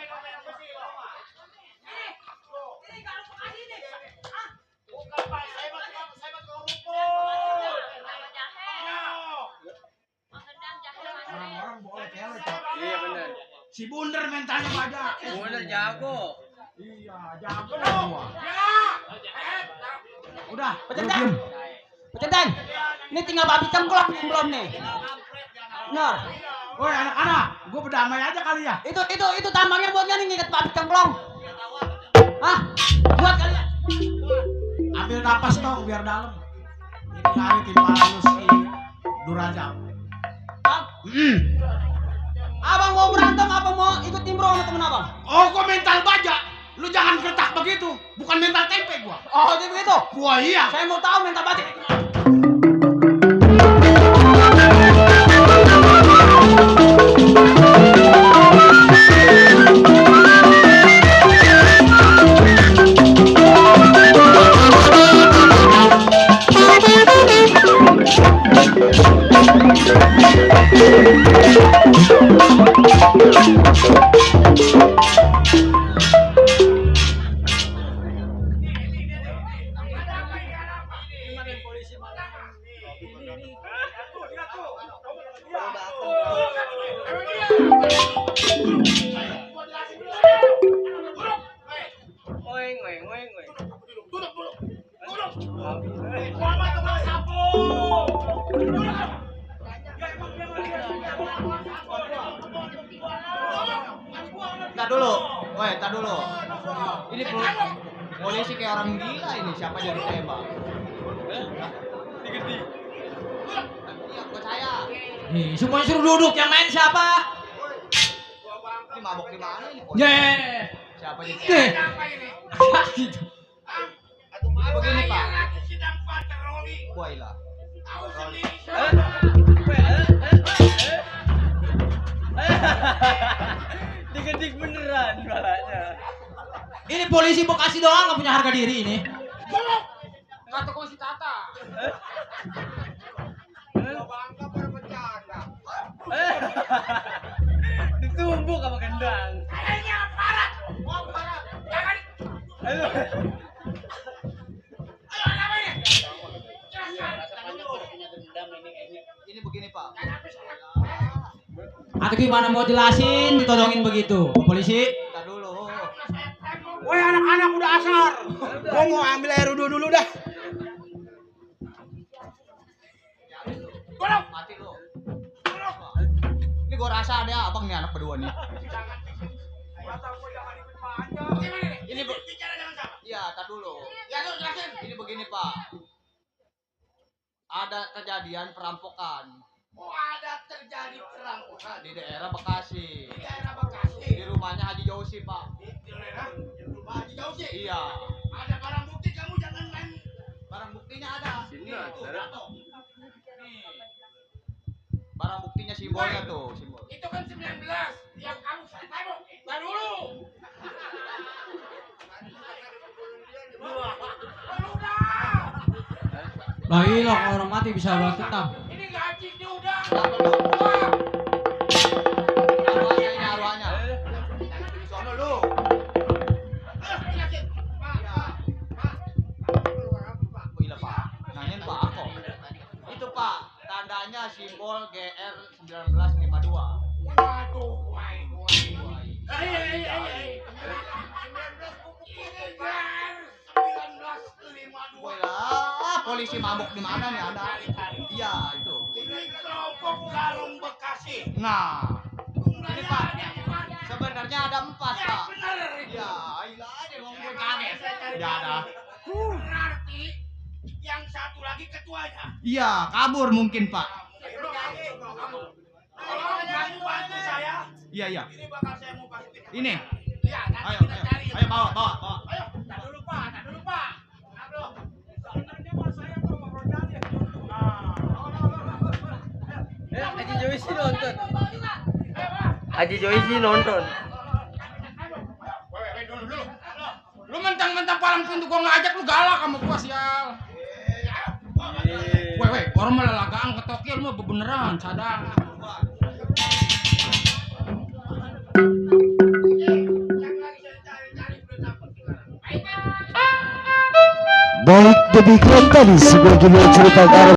Speaker 1: Orang-orang boleh cewek. Cok.
Speaker 9: Iya benar.
Speaker 1: Si Bunder mentalnya banyak.
Speaker 9: Bener jago.
Speaker 1: Iya, jago gua. Udah,
Speaker 4: Pecenting. Pecenting. Ini tinggal babi cengklok nih belum nih. Benar.
Speaker 1: Woi anak-anak, gua berdamai aja kali ya.
Speaker 4: Itu tambangnya buat nih ngikat babi cengklong. Hah? Buat kali ya?
Speaker 1: Ambil napas tong biar dalam. Ini hari timpalan lu si Durajab.
Speaker 4: Bang, abang mau berantem apa mau ikut timbrong sama temen abang?
Speaker 1: Oh, gua mental baja. Lu jangan gertak begitu. Bukan mental tempe gua.
Speaker 4: Oh, jadi begitu.
Speaker 1: Gua iya.
Speaker 4: Saya mau tahu mental batik.
Speaker 9: Ngoeng, ngoeng, ngoeng, ngoeng.
Speaker 1: Tar dulu. Woi, tar dulu. Ini polisi kayak orang gila ini. Siapa jadi tembak?
Speaker 9: Digedi.
Speaker 1: Iya, buat saya.
Speaker 4: Nih, semuanya suruh duduk. Yang main siapa?
Speaker 1: Ini mabok di mana ini?
Speaker 4: Ye.
Speaker 1: Siapa jadi
Speaker 4: Nih.
Speaker 1: tembak?
Speaker 4: Gitu.
Speaker 1: Ini begini, Pak. Gua ilah.
Speaker 9: Digedik beneran balanya.
Speaker 4: Ini polisi Bekasi doang nggak punya harga diri ini.
Speaker 8: Kata kau si Tata.
Speaker 9: Ditumbuk sama gendang.
Speaker 8: Kayaknya aparat. Mau aparat. Jangan.
Speaker 9: Ayo.
Speaker 8: Ayo apa ini?
Speaker 1: Ini begini, Pak.
Speaker 4: Atau gimana mau jelasin ditodongin begitu, polisi?
Speaker 1: Tar dulu.
Speaker 8: Woi anak-anak udah asar. Gua mau ambil air wudhu dulu dah.
Speaker 1: Mati lu. Ini gua rasa ada abang nih anak berdua nih. Ini
Speaker 8: bicara dengan siapa?
Speaker 1: Iya, tar dulu.
Speaker 8: Ya lu jelasin.
Speaker 1: Ini begini, Pak. Ada kejadian perampokan
Speaker 8: Oh ada terjadi perampokan
Speaker 1: di daerah Bekasi.
Speaker 8: di daerah Bekasi.
Speaker 1: Di rumahnya Haji Jausi, Pak.
Speaker 8: Di daerah rumah Haji Jausi.
Speaker 1: Iya.
Speaker 8: Ada barang bukti, kamu jangan main.
Speaker 1: Barang buktinya ada.
Speaker 9: Sini
Speaker 1: Nih,
Speaker 9: ada.
Speaker 1: tuh, Dato. Nih. Barang buktinya simbolnya tuh, simbol.
Speaker 8: Itu kan 19 yang kamu saya baru dulu.
Speaker 4: Lah iya kalau orang mati bisa balas tetap.
Speaker 8: Ini gaji dia udah.
Speaker 1: Arwahnya ini arwahnya. Di sono lu. Oh, iya, Pak. Nanyain Pak Ako. Itu, Pak. Tandanya simbol GR 1952.
Speaker 8: Waduh, wai.
Speaker 1: Woi lah, polisi mabuk di mana nih ada? Iya, itu.
Speaker 8: Ini kelompok Garung Bekasi.
Speaker 1: Nah, ini Pak. Sebenarnya ada 4, Pak.
Speaker 8: Benar.
Speaker 1: Ya, ayolah aja ngomong gue kaget. Ya ada.
Speaker 8: Berarti yang satu lagi ketuanya.
Speaker 1: Iya, kabur mungkin, Pak.
Speaker 8: Tolong kamu bantu saya.
Speaker 1: Iya, iya.
Speaker 8: Ini bakal saya mau kasih.
Speaker 1: Ini.
Speaker 8: Iya, nanti
Speaker 1: Ayo,
Speaker 8: kita
Speaker 1: ayo.
Speaker 8: cari.
Speaker 1: Ayo bawa, bawa, bawa.
Speaker 8: Ayo, tak dulu Pak, tak dulu Pak. Aduh. Sebenarnya mas saya tuh mau berjalan ya.
Speaker 9: Haji Joyce nonton. Haji Joyce nonton.
Speaker 1: Dulu. Lu mentang-mentang palang pintu gua ngajak lu galak sama gua sial. Weh, orang malah lagaan ketokil mah beneran sadang.
Speaker 3: Baik, demikian tadi sebuah judul cerita